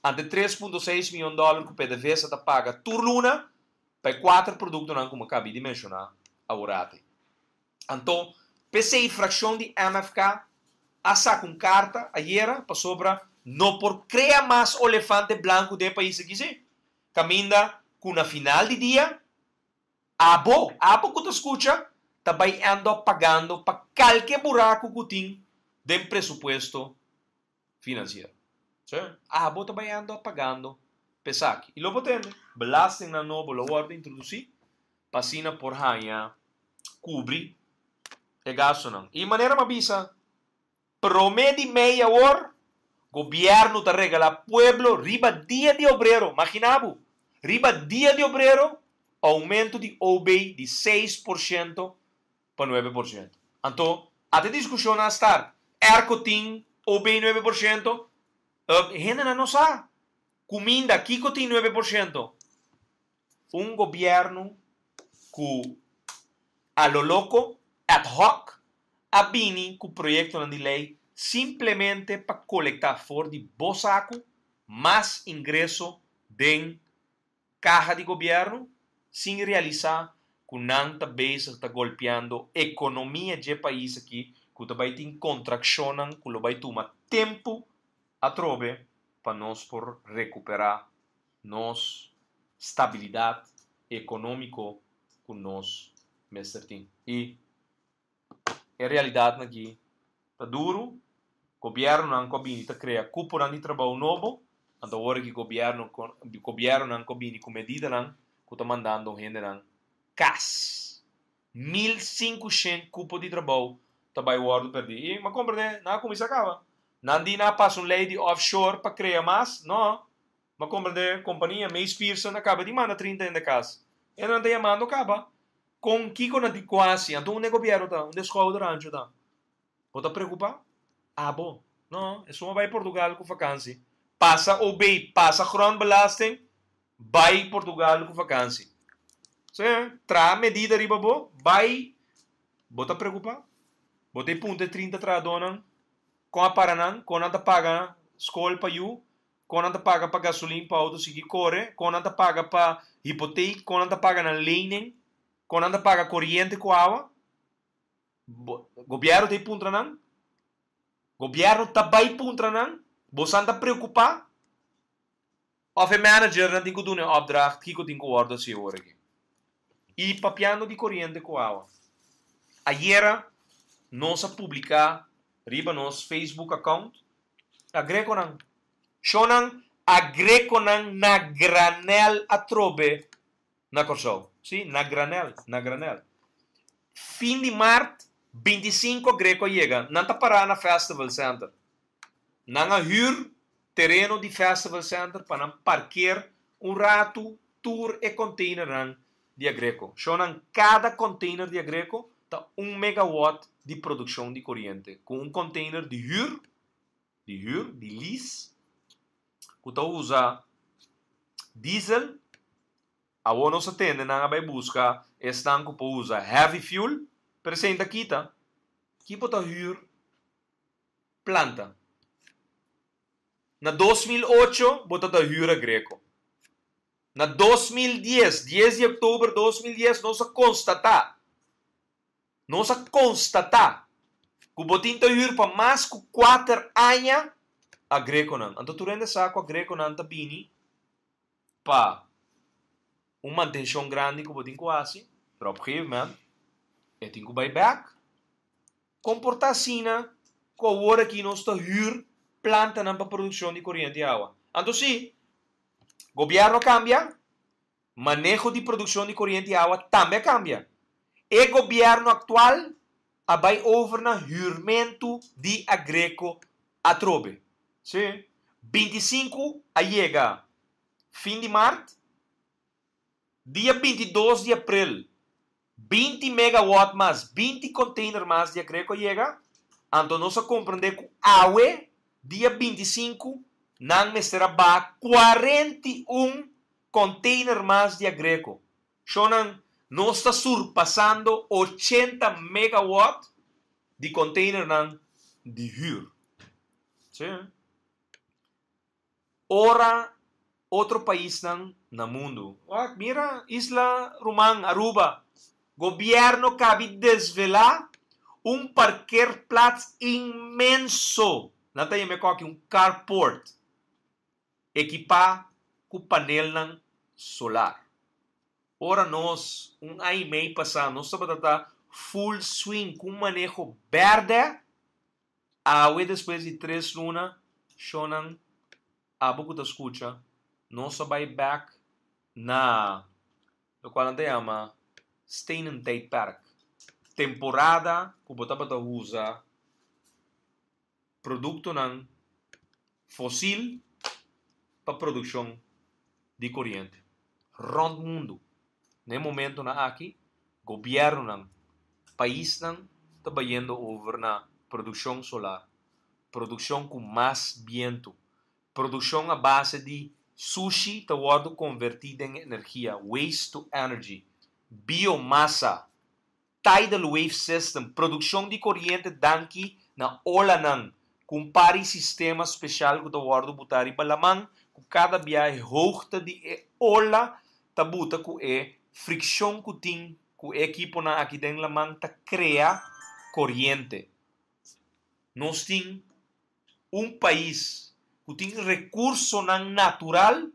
ante 3,6 mion dòler ku PDVSA ta paga tur luna pa kuater produktonan ku mi a kaba di menshoná awor. Anto, p'esei frakshon di MFK a saka un karta ayera pasobra no por krea mas olefante blanku den pais aki si. Kaminda ku na final di dia abo, abo ku ta skucha, ta bai end up pagando pa kualke buraku ku tin den presupuesto finansiero. Si? Abo ta bai end up pagando p'esaki. I lo bo tende, belastingnan nobo lo wòrdu introdusí, pa asina por haña kubri e gastunan. I manera m'a bisa, promé di mei awor, gobièrnu ta regalá pueblo riba Dia di Obrero. Imaginá bo, riba Dia di Obrero, oumento di OB di 6% pa 9%. Anto, e diskushon a start. Airco tin OB 9%, hende no sa. Kuminda, kiko tin 9%. Un gobièrnu ku a lo loko, ad hoc, a bini ku proyekto di lei simplemente pa kolektá for di bo saku mas ingreso den kaha di gobièrnu, sin realisá ku nan ta bezig ta golpeando ekonomia di pais aki, ku tambe tin kontrakshon ku bai tuma tempu atrobe pa nos por rekuperá nos stabilidat ekonómiko ku nos mester tin. I e realidat aki ta duru, gobièrnunan a bini ta krea kuponan di trabou nobo, anto awor ku gobièrnunan a bini ku medidanan ku ta mandando hendenan kas. 1.500 kupo di trabou ta bai wòrdu pèrdí. I m'a komprondé, nan a kuminsá kaba. Nan di nan a pasa un lei di offshore pa krea mas, no. M'a komprondé, kompania Mace Pearson a kaba di manda 30 hende kas. E nan ta yamando kaba. Kon kiko nan tin ku hasi? Anto unda e gobièrnu ta? Unda e skouder ancho ta? Bo ta preokupá? Abo. No, esun a bai Portugal ku vakansi. Pasa OB, pasa grondbelasting, bai Portugal ku vakansi. Sí, traha medida riba bo, bai. Bo ta preokupá? Bo ta e punta e 30 trahadónan? Kon a para nan? Kon nan ta paga skol pa yu? Kon nan ta paga pa gasolin pa auto sigui kore? Kon nan ta paga pa hipoteek? Kon nan ta paga nan lening? Kon nan ta paga koriente ku awa? Gobièrnu ta e puntra nan? Gobièrnu ta bai puntra nan? Bosan ta preokupá? Òf e managernan tin ku duna e opdracht kiko tin ku wòrdu hasi awor aki? I papiando di koriente ku awa, ayera nos a publiká riba nos Facebook account Agrekonan. Shonnan agrekonan na granel atrobe na Kòrsou. Sí, na granel, na granel. Fin di mart, 25 agreko a yega. Nan ta pará na Festival Center. Nan a hür tereno di Festival Center pa nan parker un ratu tur e containernan di agreko. Shonnan, kada container di agreko ta un megawatt di produkshon di koriente, ku un container di hür, di hür, di lease, ku ta usa diesel. Awor nos a tende nan a bai buska esnan ku por usa heavy fuel, pero esei ta kita. Ki bo ta hür planta? Na 2008 bo ta ta hür agreko. Na 2010, 10 di òktober 2010, nos a konstatá, nos a konstatá ku bo tin ta hür pa mas ku kuater aña agrekonan. Anto tur hende sa ku agrekonan ta bini pa un mantenshon grandi ku bo tin ku hasi, pero op gegeven moment e tin ku bai bèk. Komportá asina ku awor aki nos ta hür plantanan pa produkshon di koriente i awa. Anto si gobièrnu a kambia, maneho di produkshon di koriente i awa tambe a kambia. E gobièrnu aktual a bai over na hürmentu di Aggreko atrobe. Sí, 25 a yega fin di mart, dia 22 di aprel 20 megawatt mas, 20 container mas di Aggreko a yega, anto nos a comprende ku awe, dia 25, nan mester a baha 41 container mas di Aggreko. Shonnan, nos ta surpasando 80 megawatt di containernan di huur. Sí. Ora otro paisnan na mundu. Wak, mira isla ruman Aruba. Gobierno kabi desvelá un parkeerplaats inmenso. Nan ta yama e koki un carport. Ekipá ku panelnan solar. Ora nos un aña i mei pasá nos tabata ta full swing ku un maneho bèrdè, awe despues di tres luna, shownan abo ku ta skucha, nos a bai bèk na lokual nan ta yama stenen tijdperk, temporada ku bo tabata usa produktonan fosil pa produkshon di koriente rònt mundu. Na e momentonan aki gobièrnunan, paisnan ta bayendo over na produkshon solar, produkshon ku mas bientu, produkshon a base di sushi ta wòrdu konvertí den energia, waste to energy, biomasa, tidal wave system, produkshon di koriente danki na olanan, ku un par di sistema speshal ku ta wòrdu butá riba laman, ku kada bia e hoogte di e ola ta buta ku e frikshon ku tin ku e ekiponan aki den laman ta krea koriente. Nos tin un pais ku tin rekursonan natural,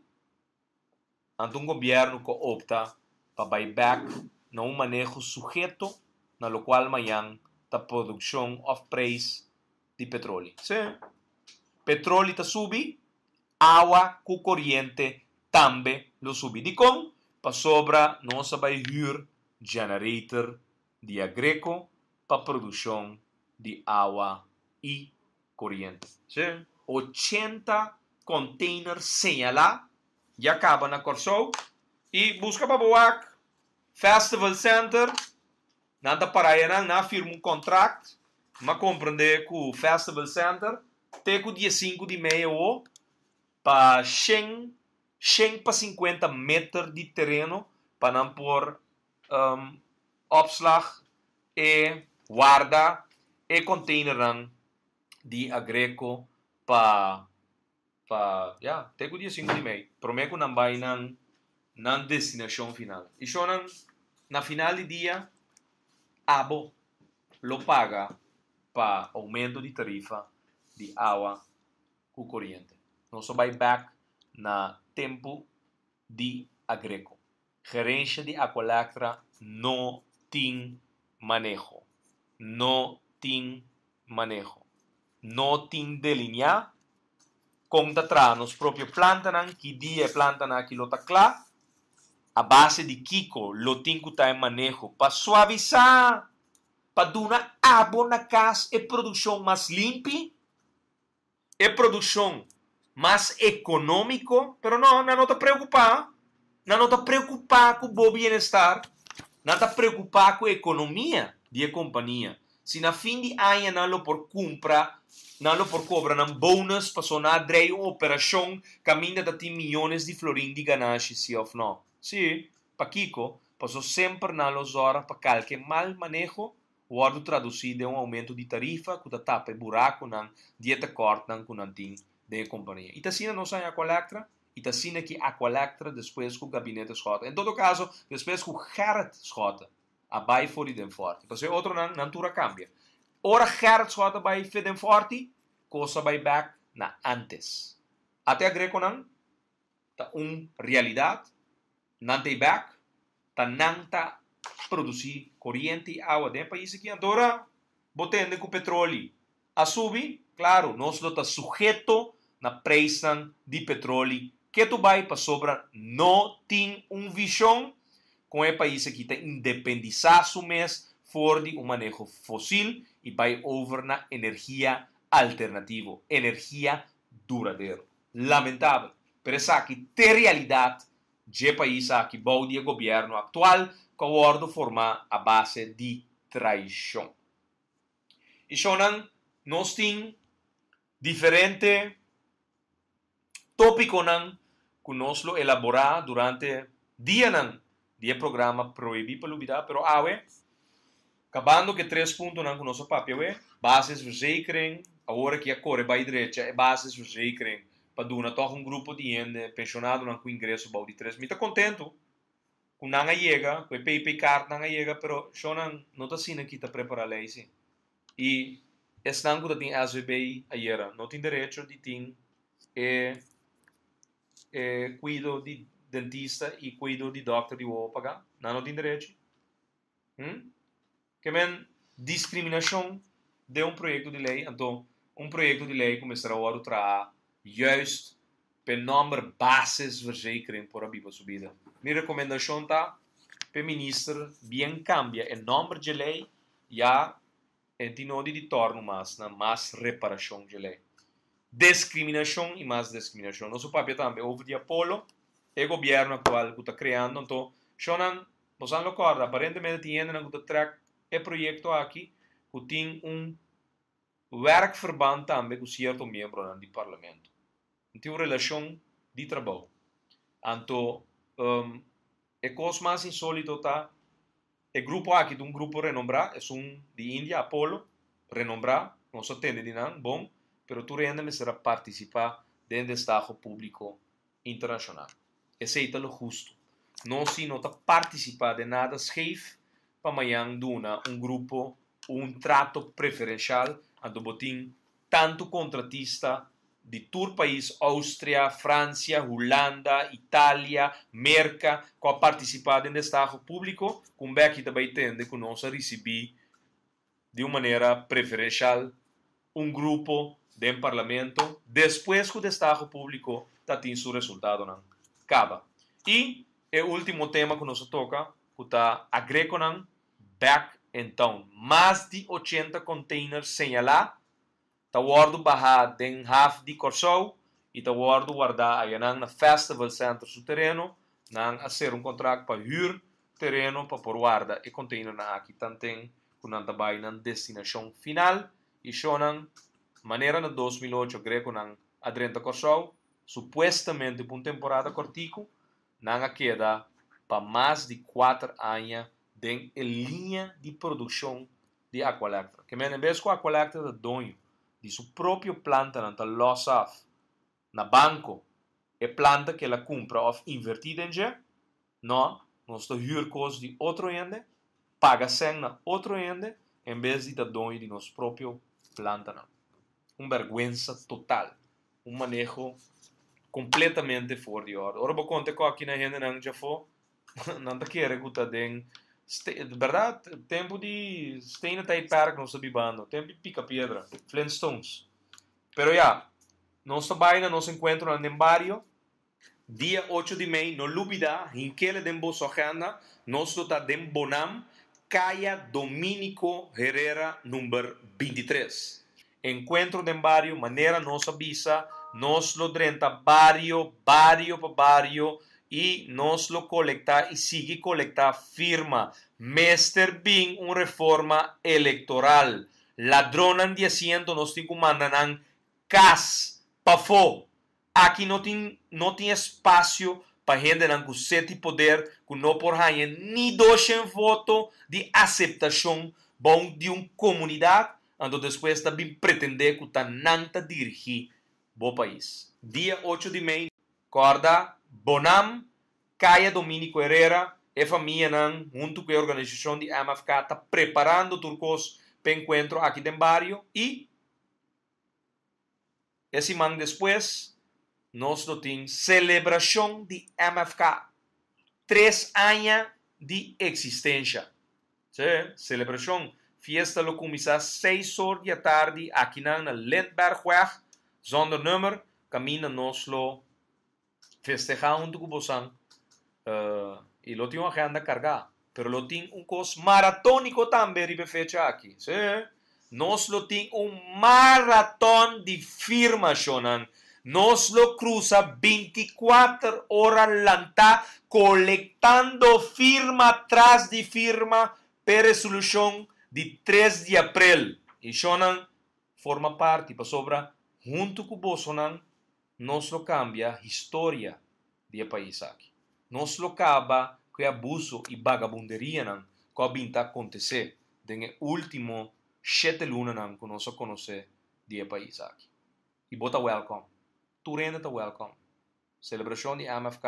anto un gobièrnu ku a opta pa bai bèk na un maneho suheto na lokual mañan ta produkshon òf preis di petroli. Sí, petroli ta subi, awa ku koriente tambe lo subi. Dikon? Pasobra nos a bai hür generator di Aggreko pa produkshon di awa i koriente. Sí, 80 container señalá ya kaba na Kòrsou i buska pa bo wak. Festival Center, nan ta para nan, nan a firma un contract, m'a comprende cu Festival Center, te cu dia 5 di mei o pa 100 pa 50 meter di tereno pa nan por opslag e warda e containernan di Aggreko pa ja, te cu dia 5 di mei. Prome cu nan bay nan destinacion final. Y shonan, na final di dia, abo lo paga pa aumento di tarifa di awa cu coriente. Nos a bay back na tempo di Aggreko. Gerencia di Aqualectra no tin maneho. No tin maneho. No tin delinea con ta traha nos propio plantanan, ki dia e plantanan aki lo ta cla, a base di kico lo tin cu ta e maneho pa suavisa, pa duna abo na cas e produccion mas limpi, e produccion mas economico, pero no, nan no ta preocupa, nan no ta preocupa cu bo bienestar, nan ta preocupa cu economia di e compania. Si na fin di aña nan lo por cumpra, nan lo por cobra nan bonus paso nan a drei un operacion caminda ta tin miyones di florin di ganashi, si of no? Si, pakico? Paso semper nan lo zorg pa calke mal maneho wordo traduci den un aumento di tarifa cu ta tapa e buraconan di e tekortnan cu nan tin den e compania. Y ta asina nos a haña Aqualectra, y ta asina ki Aqualectra despues cu Gabinete Schotte, en todo caso despues cu Gerrit Schotte a bay for di den Forti, pasobra e otronan nan tur a cambia. Ora Gerrit Schotte a bay fe den Forti, cos a bay bek na antes. Ate Aggreko-nan ta un realidad, nan ta e bek, ta nan ta produci coriente y awa den e pais aki. Anto ora bo tende cu petroli a subi, claro, nos lo ta suheto na prijsnan di petroli ketu bay pasobra no tin un vision con e pais aki ta independisa su mes for di un maneho fosil y bay over na energia alternativo, energia duradero. Lamentabel, pero esaki t'e realidad dje pais aki bou di e gobierno actual cu a wordo forma a base di traicion. Y shownan, nos tin diferente topiconan cu nos lo elabora durante dianan di e programa Prohibi pa Lubida, pero awe, cabando cu e tres puntonan cu nos a papia awe, basisverzekering, awor aki a core bay drecha e basisverzekering pa duna toch un grupo di hende, pensionadonan cu ingreso bou di tres. Mi ta contento cu nan a yega, cu e PP card nan a yega, pero shownan, no ta asina ki ta prepara ley si. Y esnan cu ta tin SVB ayera no tin derecho di tin e cuido di dentista y cuido di dokter di wowo paga? Nan no tin derecho? Ke men discriminacion den un proyecto di ley, anto un proyecto di ley cu mester a wordo traha juist p'e nomber basisverzekering por a biba su bida. Mi recomendacion ta p'e minister bien cambia e nomber dje ley, ya e tin nodi di torno mas na mas reparacion dje ley. Discriminacion y mas discriminacion. Nos a papia tambe over di Apollo, e gobierno actual cu ta creando, anto shownan, bosan lo corda, aparentemente tin hendenan cu ta trek e proyecto aki cu tin un werkverband tambe cu cierto miembronan di parlamento. Tin un relacion di trabou. Anto, e cos mas insolito ta, e grupo aki ta un grupo renombra, esun di India, Apollo, renombra, nos a tende di nan, bon, pero tur hende mester a participa den destaho publico internacional. Esey ta lo husto. Nos si no ta participa den nada scheef pa mañan duna un grupo un trato preferencial, anto bo tin tanto contratista di tur pais, Austria, Francia, Hulanda, Italia, Merca, cu a participa den destaho publico, cu un beki ta bay tende cu nos a ricibi di un manera preferencial un grupo den parlamento despues cu destaho publico ta tin su resultadonan caba. Y e ultimo tema cu nos a toca, cu ta Aggrekonan back in town. Mas di 80 containers señala ta wordo baha den haf di Corsou y ta wordo guarda ayanan na Festival Center su tereno. Nan a hacer un contract pa huur. tereno pa por warda e containernan aki tanten ku nan ta bai nan destinashon final i shownan manera na 2008 grekonan a drenta Kòrsou supuestamente pa un temporada kòrtiku, nan a keda pa mas di 4 aña den e liña di produkshon di Aqualectra. Ke men en bes ku Aqualectra ta doño di su propio plantanan ta lòs af na banko e planta ku el a kumpra òf invertí den dje, no, nos ta hür kos di otro hende, paga sèn na otro hende en bes di ta doño di nos propio plantanan. Un bèrgwensa total, un maneho kompletamente for di òrdu. Ora bo konta ku aki na hendenan djafó, nan ta kere ku ta den bèrdat tempu di stenen tijdperk nos ta bibando, tempu di pika piedra, Flintstones. Pero ya, nos ta bai na nos enkuentronan den bario. Dia 8 di mei, no lubidá, hink'é den boso agenda, nos lo ta den Bonam, Kaya Dominico Herrera number 23. Enkuentro den bario, manera nos a bisa, nos lo drenta bario, bario pa bario i nos lo kolektá i sigui kolektá firma. Mester bin un reforma elektoral. Ladronnan di asiento nos tin ku manda nan kas pafó. Aki no tin espasio pa hendenan ku set di poder ku no por haña ni 200 voto di aseptashon bon di un komunidat, anto despues ta bin pretendé ku ta nan ta dirigí bo pais. Dia 8 di mei, kòrda Bonam, Kaya Dominico Herrera, e famianan huntu ku e organisashon di MFK ta preparando tur kos pa enkuentro aki den bario i e siman despues nos lo tin selebrashon di MFK. 3 aña di eksistensia. Si, selebrashon. Fiesta lo kuminsá 6 or di atardi aki na Lindbergweg, zonder nummer. Kaminda nos lo festehá huntu ku boso. I lo tin un agenda kargá. Pero lo tin un kos maratóniko tambe riba e fecha aki. Si. Nos lo tin un maraton di firma, shonan. Nos lo krusa 24 ora lantá kolektando firma tras di firma pa resolushon di 3 di aprel. I shonan forma parti pasobra huntu ku bosonan nos lo kambia historia di e pais aki. Nos lo kaba ku abuso i vagabunderianan ku a bin ta akontesé den e último 7 lunanan ku nos a konosé di e pais aki. I bo ta welcome. Tur hende ta welcome. Selebrashon di MFK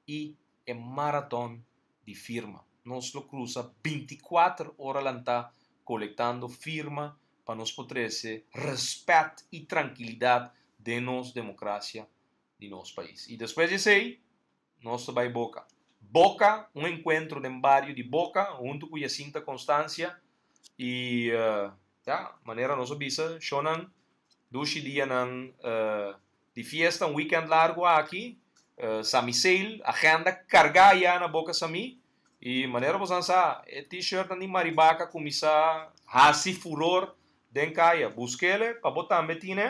i e maraton di firma. Nos lo krusa 24 ora lantá kolektando firma pa nos por trese rèspèt i trankilidat di nos demokrasia di nos pais. I despues di esei, nos ta bai Boka. Boka, un enkuentro den bario di Boka, huntu ku Jacinta Constancia i ya, manera nos a bisa, shonan, dushi dianan di fiesta, un weekend largu aki, Sami Sale, agenda kargá ya na Boka Sami, i manera bo sa, e t-shirt di Maribaka kuminsá hasi furor den kaya. Busk'é, pa bo tambe tin,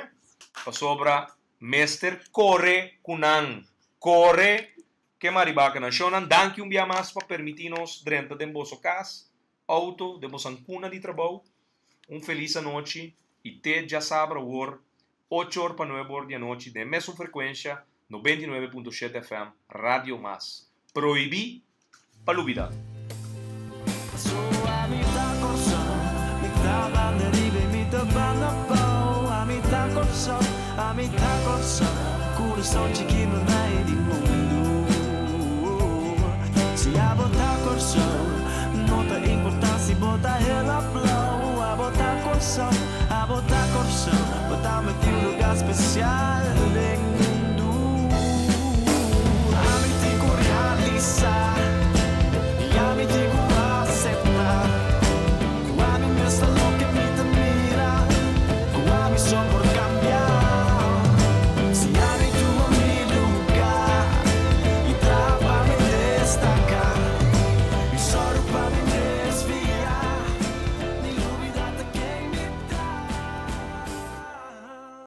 pasobra mester kore ku nan. Kore ku Maribaka nan. Shonan, danki un bia mas pa permití nos drenta den boso kas, outo, den boso kuna di trabou. Un felis anochi i te djasabra awor, 8 or pa 9 or di anochi, den mesun frekuensia, 99.7 FM, Radio Mas. Prohibí pa lubidá. So ami ta Kòrsou, mi ta banda riba, mi ta banda abou. Ami ta Kòrsou, ami ta Kòrsou, kurason chikitu na di mundu. Si abo ta Kòrsou, no ta importá si bo ta hel òf blou. Abo ta Kòrsou, abo ta Kòrsou, bo ta mete un lugá spesial.